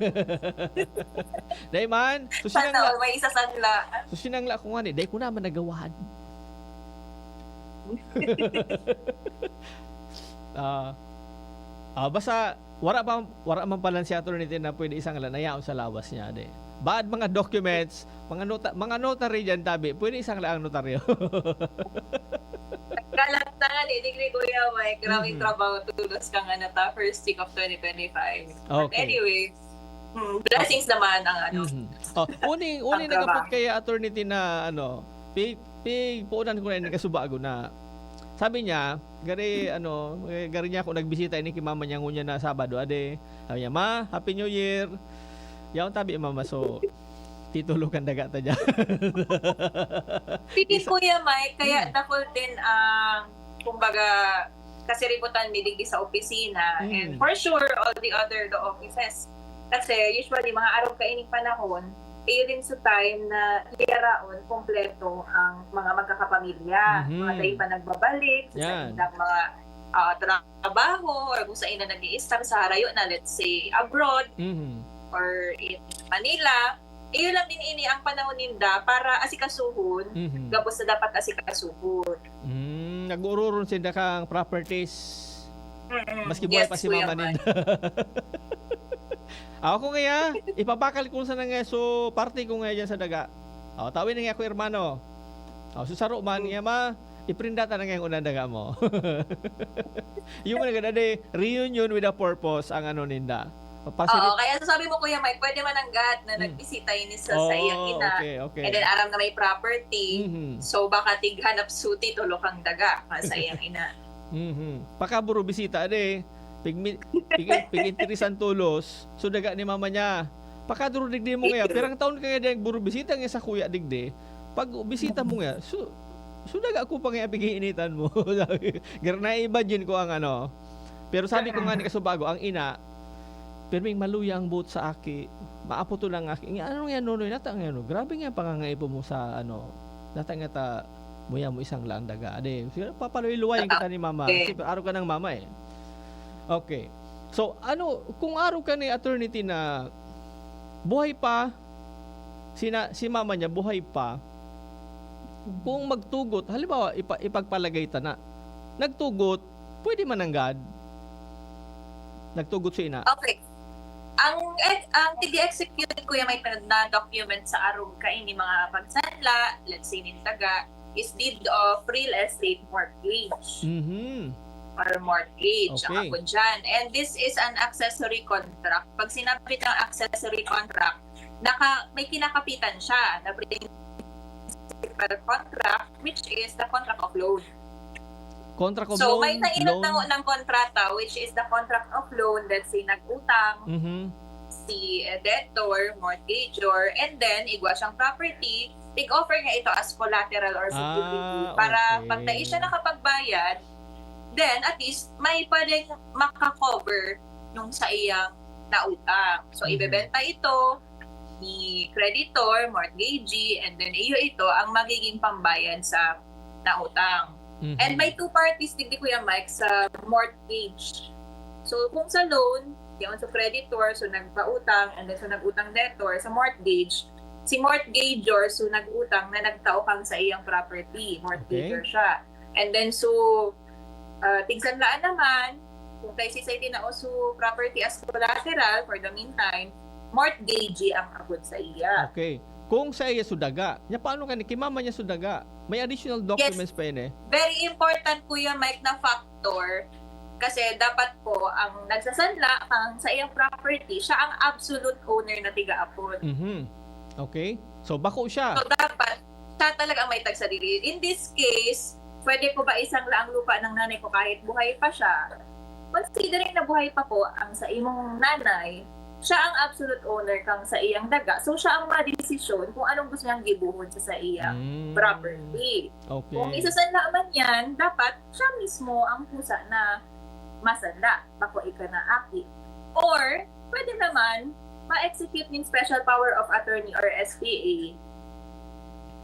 Dahil man, so Sana sinangla, all may isasangla. so sinangla ko nga ni, dahil ko naman nagawahan. Ah, ah, basta wala pa, wala man pala si attorney na pwede isang la-, nayaon sa lawas niya, di. Bad mga documents, mga nota-, mga notary diyan, tabi, pwede isang laang notaryo. Kalat na nga, di, di, Kuya Mike. Grabing Mhm. trabaho, tulos ka nga na ta, first week of twenty twenty-five. But Okay. Anyway, hmm, blessings naman ang ano. Mhm. Oh, uning, uning Ang nagapot trabaho. kay attorney na ano, pi-, pigpuunan ko na ini kasubago na sabi niya, gari, ano, eh, gari niya ako nagbisita ini kay mama niya ngunyan na Sabado, ade. Sabi niya, "Ma, Happy New Year." Yaon tabi, mama, so, titulo kan daga ta dyan. Sige, Isa- Kuya Mike, kaya Mm. dakul din ang, kumbaga, kasiributan mi digdi sa opisina. Mm. And for sure, all the other the offices. Kasi usually, mga araw kaining panahon, iyo din sa time na iyaraon kompleto ang mga magkakapamilya. Mhm. Mga dahil pa nagbabalik sa Yan. kanilang mga ah, trabaho or kung saan na nag-i-stay sa harayo na, let's say, abroad Mhm. or in Manila. Iyo lang din ini ang panahon ninda para asikasuhon, Mhm. gabos na dapat asikasuhon. Mm, nag-ururon sinda kang properties. Mm-mm. Maski buhay Yes, pa si Kuya mama Mike. ninda. Ako nga, ipabakal ko sana nga so parte ko nga dyan sa daga. O, tawin na nga ako, hermano. O, so saro man Hmm. nga, ma, iprinda ta na nga yung unang daga mo. Yung mga ganda, de, reunion with a purpose ang ano ninda. Papasiri- Oo, kaya sasabi mo, Kuya Mike, pwede man ang gad na Hmm. nagbisita ini sa, Oh, sa iyang ina. okay, okay. And then aram na may property. Mhm. So baka tig hanap suti, tulo kang daga, ka sa iyang ina. Mhm. Pakaburo bisita, de. Pig, pig, pig-interesan tulos. So daga ni mama niya. Pakaduro digdi mo nga. Pirang taon ka nga diyang buro bisita nga sa kuya digdi. Pag bisita mo nga, so, so daga ko pa nga pig-iinitan mo. Sabi, gar-, na-imagine ko ang ano. Pero sabi ko nga ni kasubago, ang ina, pirming maluya ang buot sa aki. Maapo to lang aki. Nga, ano nga, Nonoy? Nata nga, ano? Grabe nga pangangaipo mo sa, ano, nata nga ta, muya mo isang lang daga. Ade, sige, papaluy-luwayan kita ni mama. Okay. Kasi araw ka ng mama eh. Okay. So, ano, kung araw ka ni Attorney Tina, buhay pa, sina, si mama niya, buhay pa, kung magtugot, halimbawa, ipa, ipagpalagay ta na, nagtugot, pwede man nanggad. Nagtugot si ina. Okay. Ang ex- ang tig-execute, Kuya Mike, na document sa arog kaini mga pagsanla, let's say, nin daga, is deed of real estate mortgage Mhm. or mortgage, ang Okay. ako dyan. And this is an accessory contract. Pag sinabi ng accessory contract, naka, may kinakapitan siya na principal contract, which is the contract of loan. Contract of So, loan, may nainot loan. na ng kontrata, which is the contract of loan, let's say, nag-utang, Mhm. si eh, debtor, mortgagor, and then igwa siyang property, tig-offer niya ito as collateral or security Ah, para okay. pag dai siya nakapagbayad, then at least may pwedeng makakover nung sa iyang nautang. So, Mhm. ibebenta ito ni creditor, mortgagee, and then iyo ito ang magiging pambayad sa nautang. Mhm. And may two parties, digdi, Kuya Mike, sa mortgage. So, kung sa loan, yaon sa creditor, so nagpautang, and then sa nag-utang debtor, sa mortgage, si mortgagor, so nag-utang na nagtao kang sa iyang property, mortgagor Okay. siya. And then, so, uh, tigsanlaan naman, kung kay si tinao so property as collateral for the meantime, mortgagee ang abot sa iya. Okay. Kung sa iya sudaga, niya paano kani? Kimama niya sudaga. May additional documents pa yun eh. Very important, Kuya Mike, na factor kasi dapat po ang nagsasanla kang sa iyang property, siya ang absolute owner na tiga-apon. Mhm. Okay. So, bako siya. So, dapat siya talaga ang may tagsadiri. In this case, pwede ko ba isang laang lupa ng nanay ko kahit buhay pa siya? Considering na buhay pa po ang sa imong nanay, siya ang absolute owner kang sa iyang daga. So, siya ang madesisyon kung anong gusto niyang gibuhon sa, sa iyang Mm. property. Okay. Kung isasanla man yan, dapat siya mismo ang kusa na masanla. Bako ika na aki. Or, pwede naman, ma-execute nin special power of attorney or S P A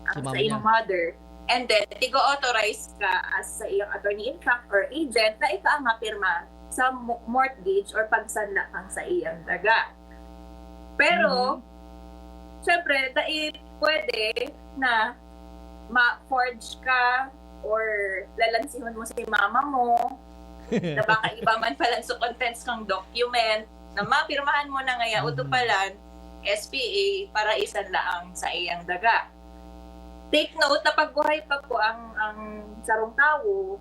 ang Si mama sa iyong niya. Mother. And then, tigo-authorize ka as sa iyong attorney-in-fact or agent na ika ang mapirma sa mo- mortgage or pagsanla kang sa iyang daga. Pero, Mhm. syempre, dai pwede na ma-forge ka or lalansihon mo si mama mo, na baka iba man palan sa contents kang document, na mapirmahan mo na ngaya, uto Mhm. palan, S P A, para isan laang sa iyang daga. Take note na pag buhay pa po ang, ang sarong tawo,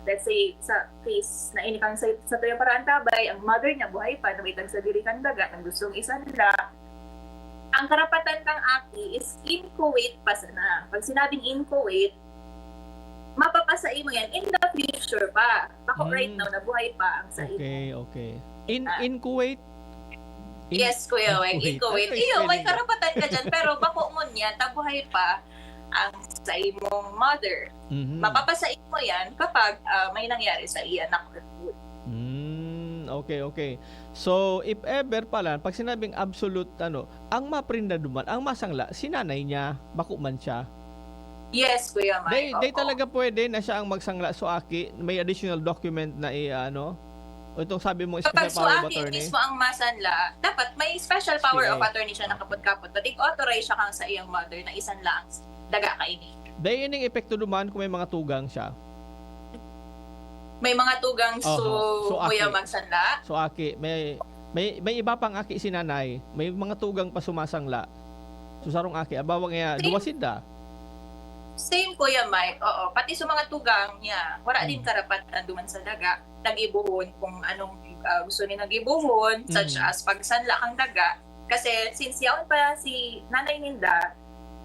let's say, sa case na ini kang sa, sa tuyang paraantabay, ang mother niya buhay pa, na may tagsadiri kang daga, na gustong isanla, ang karapatan kang aki is inchoate pa sana. Pag sinabing inchoate, mapapasai mo yan in the future pa. Bako Mm. right now na buhay pa ang sa imo. Okay, okay. In Ah. in Kuwait? In- Yes, Kuya in Weng, in Kuwait. Ano Iyo, may spelling? Karapatan ka dyan, pero bako mo niya, tabuhay pa ang sa imong mother. Mhm. Mapapasai mo yan kapag ah, may nangyari sa iya na court. Mm, okay, okay. So, if ever pala, pag sinabing absolute, ano, ang maprinda duman, ang masangla, si nanay niya, bako man siya. Yes, Kuya Mike. Day, day Opo. Talaga pwede na siya ang magsangla. So, aki, may additional document na i-, ano? O itong sabi mo, special Kapag power of suaki attorney? Mismo ang masangla, dapat may special power S P A. Of attorney siya nakapagkapot. But authorize siya kang sa iyang mother na isanla ang daga kaini. Day, ining epekto duman kung may mga tugang siya. May mga tugang Oho. so, So, kuya aki. Magsanla. So, aki, may, may, may iba pang aki si nanay. May mga tugang pa sumasangla. So, sarong aki, abawa nga, Same. Duwa sinda. Same, Kuya Mike. Oo. Pati sa mga tugang niya, wala din Mm. karapatan duman sa daga. Nag-ibuhon kung anong ah, gusto niya nag-ibuhon, such Mm. as pagsanla kang daga. Kasi since yaon pa si nanay ninda,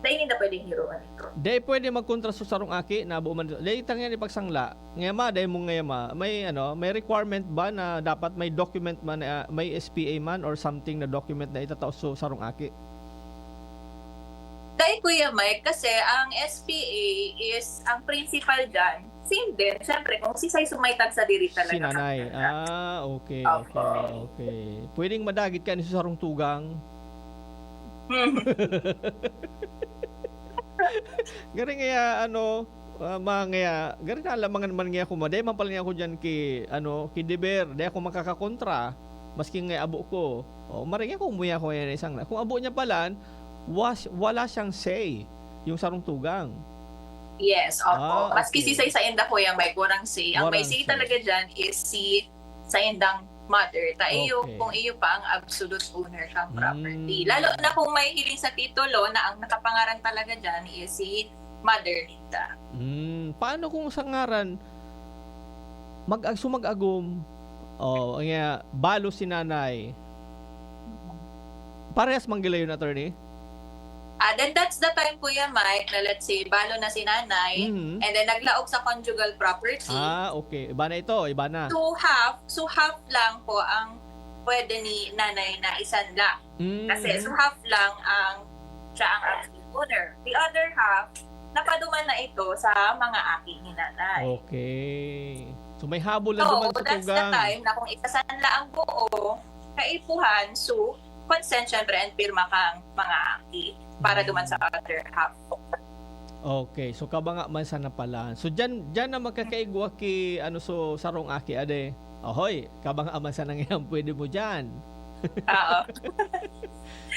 dahil ninda pwedeng hiroon ito. Day, pwede magkontra sa sarong aki na buo man. Day, tangyani pagsangla. Ngayama, day mo ngayama. May, ano, may requirement ba na dapat may document man, ah, may S P A man or something na document na itatao sa sarong aki? Dahil, Kuya Mike, kasi ang S P A is, ang principal dyan, same din, syempre, kung si Sai Sumay tagsadiri talaga. Si nanay. Talaga. Ah, okay, Opo. okay, okay. Pwedeng madagit ka ni sa sarong tugang. Hmm. Gari ngaya, ano, ah, mga ngaya, gari na lamangan man ngaya ako, ma. Dai man pala niya ako dyan ki, ano, ki Deber, dai ako makakakontra. Maski ngaya abo ko. O, maray ako, umuya ako ngayon isang na. Kung abo niya palan, was, wala siyang say, yung sarong tugang. Yes, opo. Ah, Maski okay. Si Sai Sumay, kuya Mike, walang say. Ang may Walang say say. Talaga dyan is si Sai Sumay. Tayo, Okay. Kung iyo pa ang absolute owner kang property. Mm. Lalo na kung may hiling sa titulo na ang nakapangaran talaga dyan is si mother ninda. Mm, paano kung sa ngaran, mag-, sumag-agom, o, nga, balo si nanay? Parehas man gila yun, attorney? Ah, then that's the time, Kuya Mike, na let's say, balo na si nanay, Mhm. and then naglaog sa conjugal property. Ah, okay. Iba na ito, iba na. So half, so half lang po ang pwede ni nanay na isanla. Mm. Kasi so half lang ang siya ang absolute owner. The other half, napaduman na ito sa mga aki ni nanay. Okay. So may habol na So, duman sa that's the tugang. Time na kung ikasanla ang buo, kaipuhan, so, consent, syempre, and pirma kang mga aki para Mm. Duman sa other half. Okay, so kabanga man sana pala. So diyan, diyan na magkakaigwa ki, ano, so sarong aki, ade. Ahoy, kabanga man sana ngayon, pwede mo diyan. Oo.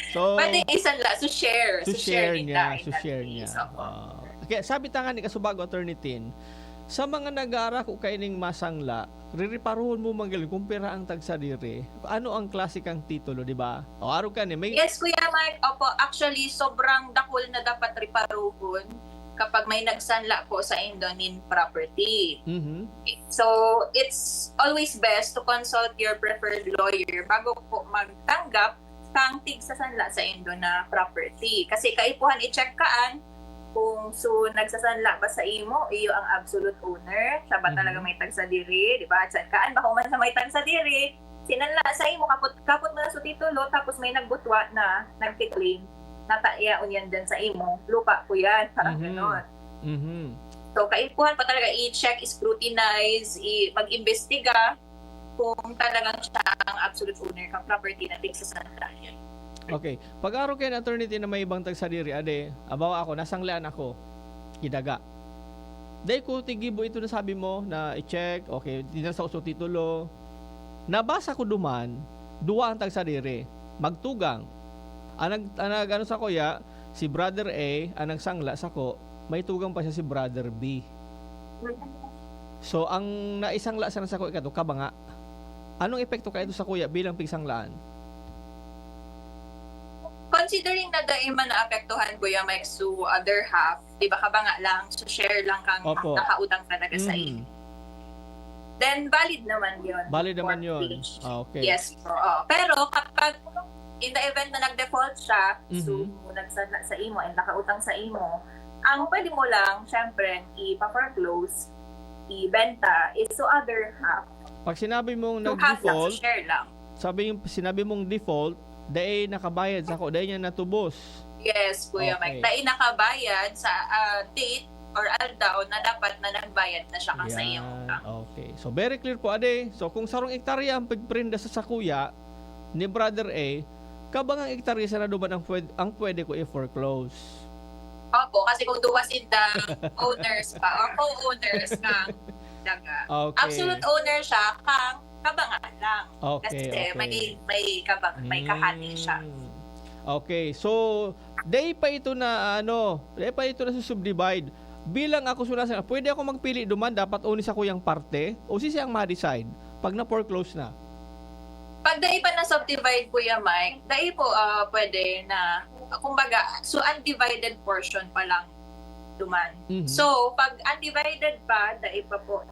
So, Pwede isanla, so share. So So share share din niya, tayo so in that share case. niya. Opo. Ah. Kaya sabi ta nga ni Kasubago, Attorney Tin, sa mga nag-aarako kaining masangla, ririparuhon mo man gali kung pira ang tagsadiri. Ano ang klase kang titulo, di ba? O, arog ka ni, may Yes, Kuya Mike. Opo, actually, sobrang dakul na dapat riparuhon kapag may nagsanla po sa indo nin property. Mhm. So, it's always best to consult your preferred lawyer bago po magtanggap kang tigsasanla sa indo na property. Kasi kaipuhan i-check kaan kung so nagsasanla ba sa imo, iyo ang absolute owner, siya ba Mhm. Talaga may tagsadiri, di ba? Check kaan ba kung man sa may tagsadiri, sinanla sa imo, kapot, kapot mo na sa titulo, tapos may nagbutwa na, nagkiklaim, na ta-, iya, unyan dyan sa imo, lupa ko yan, parang Mhm. ganon. Mhm. So, kaipuhan pa talaga i-check, i-scrutinize, i-, mag-imbestiga kung talagang siya ang absolute owner kang property na tigsasanla yan. Okay. Pag-aro kayo, Attorney Tin, na may ibang tagsadiri, ade, abawa ako, nasanglaan ako, kidaga. Dai ko tigibo ito na sabi mo na i-check, okay, dinala sa uso titulo. Nabasa ko duman, duwa ang tagsadiri, magtugang. Ang nag-, ang nag-ano sa kuya, si Brother A, ang nagsangla sako, may tugang pa siya si Brother B. So, ang naisangla sana sakuya kato, kabanga. Anong epekto kaya ito sakuya bilang pigsanglaan? Considering na dai man naapektuhan, Kuya Mike, so other half, di ba, kabanga lang, so share lang kang Opo. nakautang talaga sa iyo. Mm. Then, valid naman yun. Valid naman yun. Mortgage. Ah, okay. Yes po. Oo. Pero kapag in the event na nag-default siya, so Mhm. nagsanla sa imo and nakautang sa imo, ang pwede mo lang, syempre, ipa-foreclose, ibenta, is to other half. Pag sinabi mong To half lang, nag-default, so share lang. sabi yung sinabi mong default, dai nakabayad sako, dai niya natubos. Yes, Kuya Okay. Mike. Dai nakabayad sa ah, date or aldaw na dapat na nagbayad na siya kang sa iyong Yan. utang. Okay. So, very clear po, ade. So, kung sarong ektarya ang pagprenda sa sakuya ni Brother A, kabangang ektarya sana duman ang pwede, ang pwede ko i-foreclose. Opo, kasi kung duwa sinda owners pa or co-owners kang daga. Okay. Absolute owner siya kang kabangaan lang. Okay, Kasi okay. may may kabang, may kahati siya. Mm. Okay, so dai pa ito na ano, dai pa ito na subdivide. Bilang ako sunasan, pwede ako magpili duman dapat o ni sakuyang parte o si siyang ma-decide pag na-foreclose na? Pag dai pa na-subdivide, Kuya Mike, dai po ah, pwede na, kumbaga, so undivided portion pa lang duman. Mhm. So, pag undivided pa, dai pa po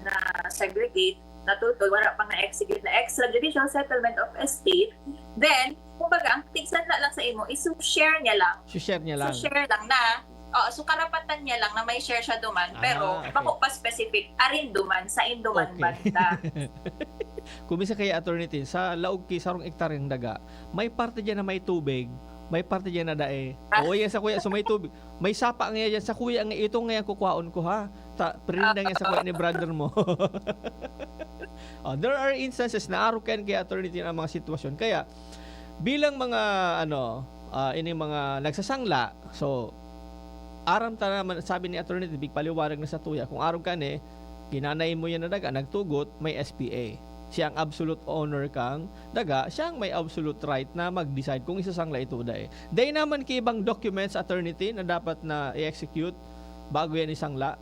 na segregate, natutol, wala pang na-execute na extrajudicial settlement of estate, then, kumbaga, ang tigsanla lang sa imo is yung share niya lang. Si-share niya lang. So, share lang na, oo, so karapatan niya lang na may share siya duman, Ah, pero okay. bako pa specific, arin duman, sa induman Okay. banda. Kung minsan kaya, Attorney Tin, sa laog ki sarong ektaryang daga, may parte dyan na may tubig, may parte dyan na dae. Ah. Oo, yan sakuya, so may tubig. May sapa nga yan sakuya, nga ito nga yan kukwaon ko, ha? Ta, prinda nga sakuya ni brother mo. Oh, there are instances na arog kayan kay Attorney Tin ang mga sitwasyon. Kaya, bilang mga, ano, ah, ini mga nagsasangla, so, aram ta naman, sabi ni Attorney Tin, pigpaliwanag na sa tuya, kung arog ka ni, kinanay mo yan na daga, nagtugot, may S P A. Siya ang absolute owner kang daga, siya ang may absolute right na mag-decide kung isasangla ito o dai. Dai naman ki ibang documents, Attorney Tin, na dapat na i-execute bago yan isangla?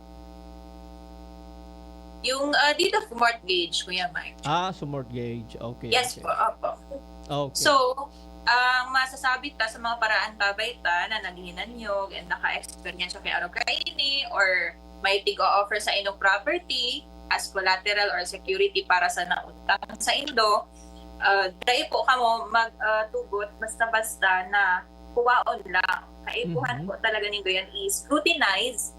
Yung ah, deed of mortgage, Kuya Mike. Ah, so mortgage. Okay. Yes okay. po, opo. Okay. So, ang masasabi ta sa mga paraan ta, bay ta, na naghinanyog and naka-experience siya kay arog kaini or may tig-o-offer sa inyong property as collateral or security para sa nautang sa indo, ah, dai po kamo mag ah, tugot basta-basta na kuwaon lang. Kaipuhan Mhm. po talaga nindo yan i-scrutinize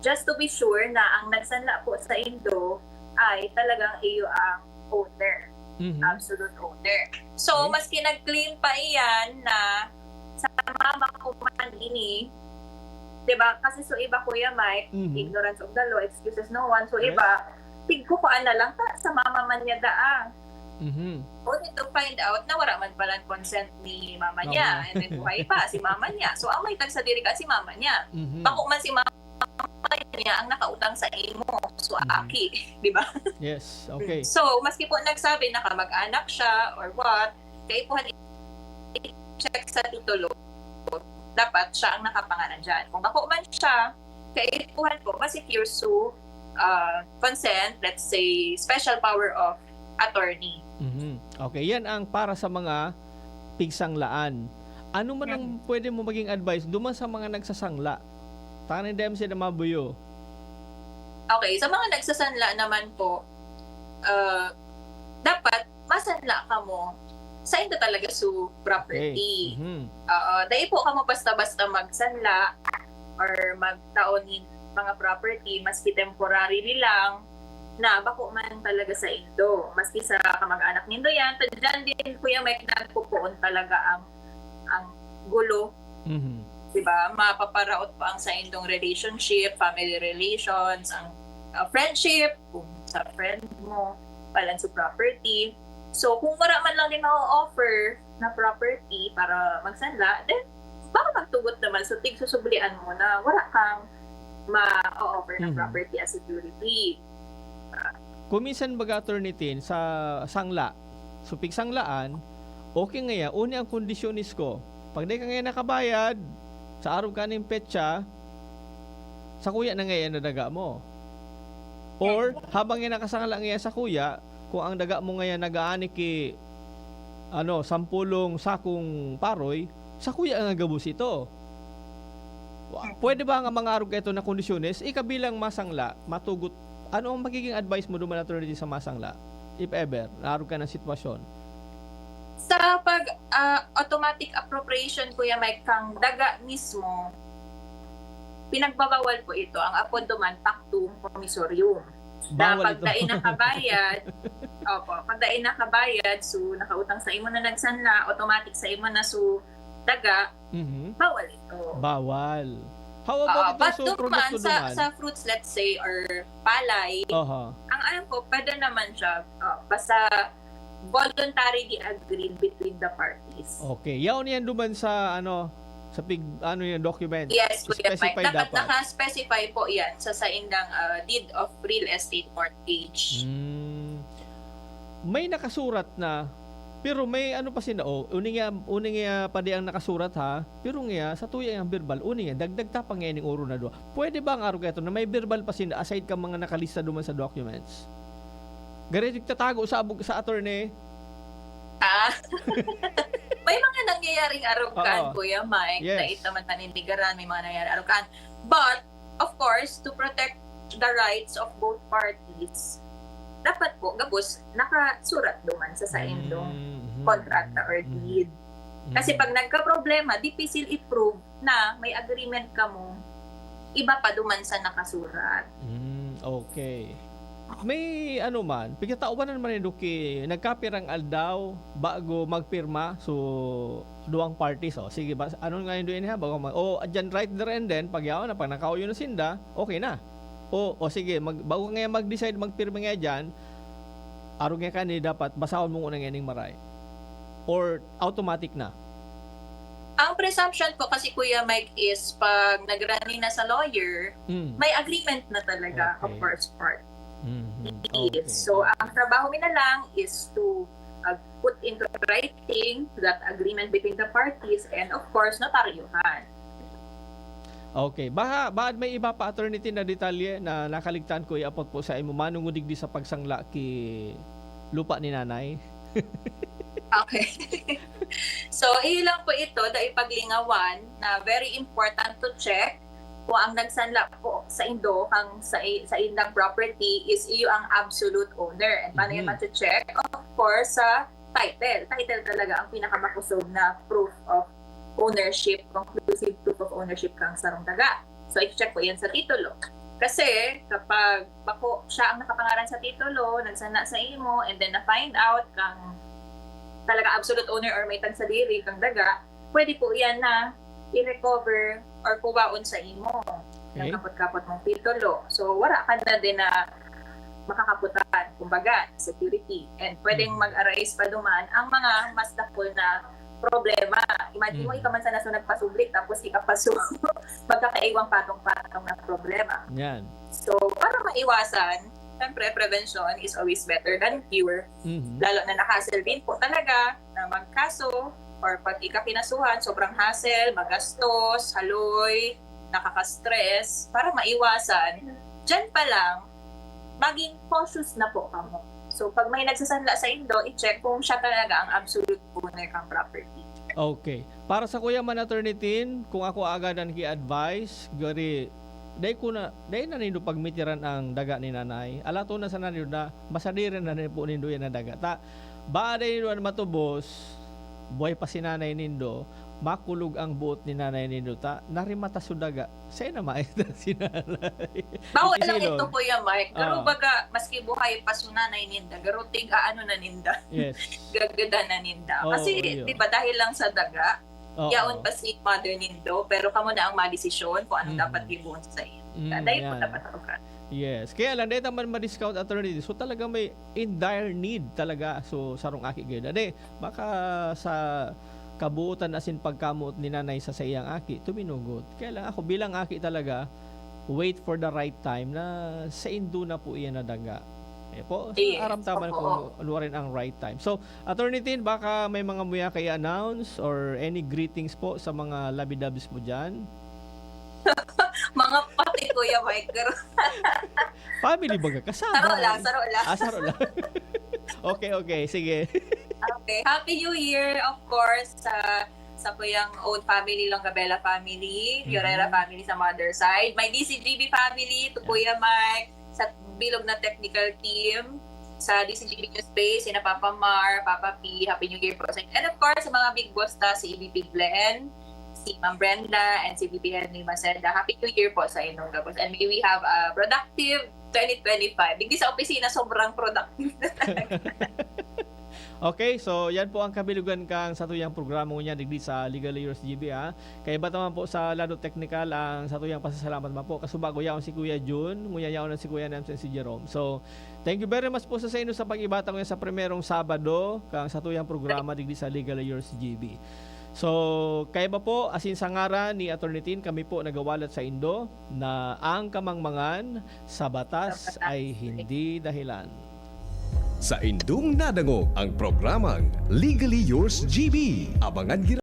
just to be sure na ang nagsanla po sa indo ay talagang iyo ang owner, Mhm. absolute owner. So, Okay. maski nag-claim pa iyan na sa mama ko man ini, 'di ba? Kasi so iba, Kuya Mike, Mhm. ignorance of the law, excuses no one. So Yes. iba, tigkukuan na lang ta, sa mama man niya daa. Mhm. Only to find out na wala man pala consent ni mama Mama. niya. And then buhay pa si mama niya. So ang may tagsadiri ka si mama niya. Mhm. Bako man si mama niya ang nakautang sa imo. So Mhm. aki, di ba? Yes, okay. So, maski po nagsabi na kamag-anak siya or what, kaipuhan i-check sa titulo, dapat siya ang nakapangalan dyan. Kung bako man siya, kaipuhan po, ma-secure su uh, consent, let's say, special power of attorney. Mhm. Okay, yan ang para sa mga pigsanglaan. Ano man ang pwede mo maging advice duman sa mga nagsasangla? Tanay dem sila mabuyo. Okay, sa mga nagsasanla naman po, uh, dapat masanla kamo sa inda talaga su property. Mhm. Oo, dai po kamo basta-basta magsanla or magtaon nin mga property, maski temporarily lang, na bako man talaga sa indo. Maski sa kamag-anak nindo yan, ta dyan din, Kuya Mike, nagpupuon talaga ang, ang gulo. Mhm. Di ba? Mapaparaot pa ang sa indong relationship, family relations, ang uh, friendship, kung sa friend mo, palan sa property. So, kung wala man lang din ma-offer na property para magsanla, then baka magtugot naman. So, tig susublian mo na wala kang ma-offer na Mhm. property as security. Kung minsan baga, Attorney Tin, sa sangla, so pigsanglaan, okay ngaya, uni ang kondisyones ko. Pag di ka ngaya nakabayad, sa arog kaning petsa, sakuya na ngaya na daga mo. Or habang yan nakasangla ngayon sa kuya, kung ang daga mo ngayon nag-aani ki, ano, sampulong sakong paroy, sa kuya nga gabos ito. Wa- Pwede ba nga mangarog ka ito na kondisyones? Ika bilang masangla, matugot, ano ang magiging advice mo duman, attorney, sa masangla? If ever, naarog ka ng sitwasyon. Sa pag ah, automatic appropriation, Kuya Mike, kang daga mismo, pinagbabawal po ito. Ang apod duman, pactum promisorium. Na Bawal pag ito. dai nakabayad, opo, pag dai nakabayad, so nakautang sa imo na nagsanla, automatic sa imo na so daga, Mhm. bawal ito. Bawal. How Oo, about itong but so duman, produkto sa, duman? sa fruits, let's say, or palay, Aha. ang alam ko, pwede naman siya, ah, basta voluntarily agreed between the parties. Okay. Yaon yan duman sa, ano, sa pig, ano yan, document. Yes, Kuya Mike. Specify Dapat, dapat. Naka-specify po yan sa saindang ah, deed of real estate mortgage. Mm. May nakasurat na, pero may ano pa sinda, oh, uning nga, uning nga padi ang nakasurat ha, pero nga, sa tuya ang verbal, uning nga, dagdag ta pa nga ining oro na duwa. Pwede ba ang arog ito na may verbal pa sinda aside ka mga nakalista duman sa documents? Gari tatago sa abog sa attorney? Ah, may mga nangyayaring arogan, Oo. Kuya Mike, Yes. na ito man naninigaran, may mga nangyayari arogan. But, of course, to protect the rights of both parties, dapat po, gabos, nakasurat duman sa saindong Mm, mhm, kontrata or mhm, deed. Kasi mhm. Pag nagka-problema, dipisil i-prove na may agreement kamo, iba pa duman sa nakasurat. Mm, okay. May ano man, pigtatawanan man nindo ki nagkapirang aldaw bago magpirma, so duwang parties, oh. Sige ba, ano nga nindo ini ha? Bago mag, oh, adyan right there and then, pag yaon na, pag nakauyo na sinda, okay na. O, o sige, mag, bago nga mag-decide, magpirma nga dyan, arog nga kani dapat, basahon mo muna nga ning maray. Or automatic na. Ang presumption po kasi, Kuya Mike, is pag nagrani na sa lawyer, Mm. may agreement na talaga, Okay. Of course, part. Mhm. Yes. Okay. So, ang trabaho mi na lang is to uh, put into writing that agreement between the parties and, of course, notaryuhan. Okay. Baka, baka may iba pa, attorney, na detalye na nakaligtaan ko iapot po sa imo, manungudig di sa pagsangla ki lupa ni nanay. Okay. So, iyo lang po ito, dai paglingawan na very important to check kung ang nagsanla po sa indo, kang sa, sa indang property is iyo ang absolute owner. And paano yan Mhm. ma-check? Of course, sa title. Title talaga ang pinakamakusog na proof of ownership, conclusive proof of ownership kang sarong daga. So, i-check po yan sa titulo. Kasi kapag bako siya ang nakapangaran sa titulo, nagsanla sa imo, and then na-find out kang talaga absolute owner or may tagsadiri kang daga, pwede po yan na i-recover or kuwaon sa imo ng Okay. kapot-kapot mong titulo. So, wala ka na din na makakaputan, kumbaga, security. And pwedeng Mhm. mag-arise pa duman ang mga mas dakul na problema. Imagine mo, Mhm. ika man sana so nagpasubli, tapos ika pa so magkakaiwang patong-patong na problema. Yan. So, para maiwasan, syempre, prevention is always better than cure. Mhm. Lalo na na-hassle din po talaga na magkaso or pag ika kinasuhan, sobrang hassle, magastos, haloy, nakaka-stress. Para maiwasan, dyan pa lang, maging cautious na po kamo. So, pag may nagsasanla sa indo, i-check kung siya talaga ang absolute owner kang property. Okay. Para sa kuya man, Attorney Tin, kung ako agadan ki advice, gari, dai ko na, dai na nindo pagmitiran ang daga ni nanay. Alato na sana nindo na, masadiran na rin po nindo yan na daga. Ta, ba dai nindo matubos, buhay pa si nanay nindo, makulog ang buot ni nanay nindo. Ta, narimata so daga. Sa'yo na maestra si nanay. Bawal Iti lang silog. Ito, Kuya Mike. Pero Ah. baga, maski buhay pa so nanay ninda, garo tig-aano na ninda. Yes. Gagadan na ninda. Oo, Kasi, yun. Di ba, dahil lang sa daga, Oo. yaon pa si mother nindo, pero kamo na ang madesisyon kung anong Mhm. dapat gibohon sa inyo. Mm, Dahil po yan. dapat ako ka. Yes. Kaya lang, dahil man ma-discount, attorney, so talaga may in dire need talaga. So, sarong aki gayon. Ade, baka sa kabuutan asin pagkamoot ni nanay sa saiyang aki, tuminugot. Kaya lang ako, bilang aki talaga, wait for the right time na sa indo na po iyan na daga. Eh po, so, Yes, aram taman opo. Kung ano rin ang right time. So, Attorney Tin, baka may mga muya kayo announce or any greetings po sa mga labidabs mo dyan? Mga patit Kuya Mike, pero Family baga? Kasama. Saro lang, saro lang. Ah, saro lang. Okay, okay. Sige. Okay. Happy New Year, of course, sa sa kuyang own family, Longabella family, Mhm. Llorera family sa mother side. My D C G B family, to Kuya Mike, sa bilog na technical team, sa D C G B News Space, sina Papa Mar, Papa P, Happy New Year po sa inyo. And of course, sa mga big boss ta, si E V P Glenn, si Ma'am Brenda, and si V P Henry Maceda. Happy New Year po sa inyong gabos. And may we have a productive twenty twenty-five. Digdi sa opisina, sobrang productive na talaga. Okay, so yan po ang kabilugan kan satuyang programa ngunyan digdi sa Legal Years G B, ha. Kaiba ta man po sa lado teknikal ang satuyang pasasalamat man po. Kasubago yaon si Kuya Jun, ngunyan yaon na si Kuya Nems and si Jerome. So, thank you very much po sa, sa inyo sa pag-iba ta ngunyan sa primerong Sabado kan satuyang programa digdi sa Legal Years G B. So, kaiba po, asin sa ngaran ni Attorney Tin, kami po nagawalat sa indo na ang kamangmangan sa batas ay hindi dahilan. Sa indong nadangog ang programang Legally Yours G B. Abangan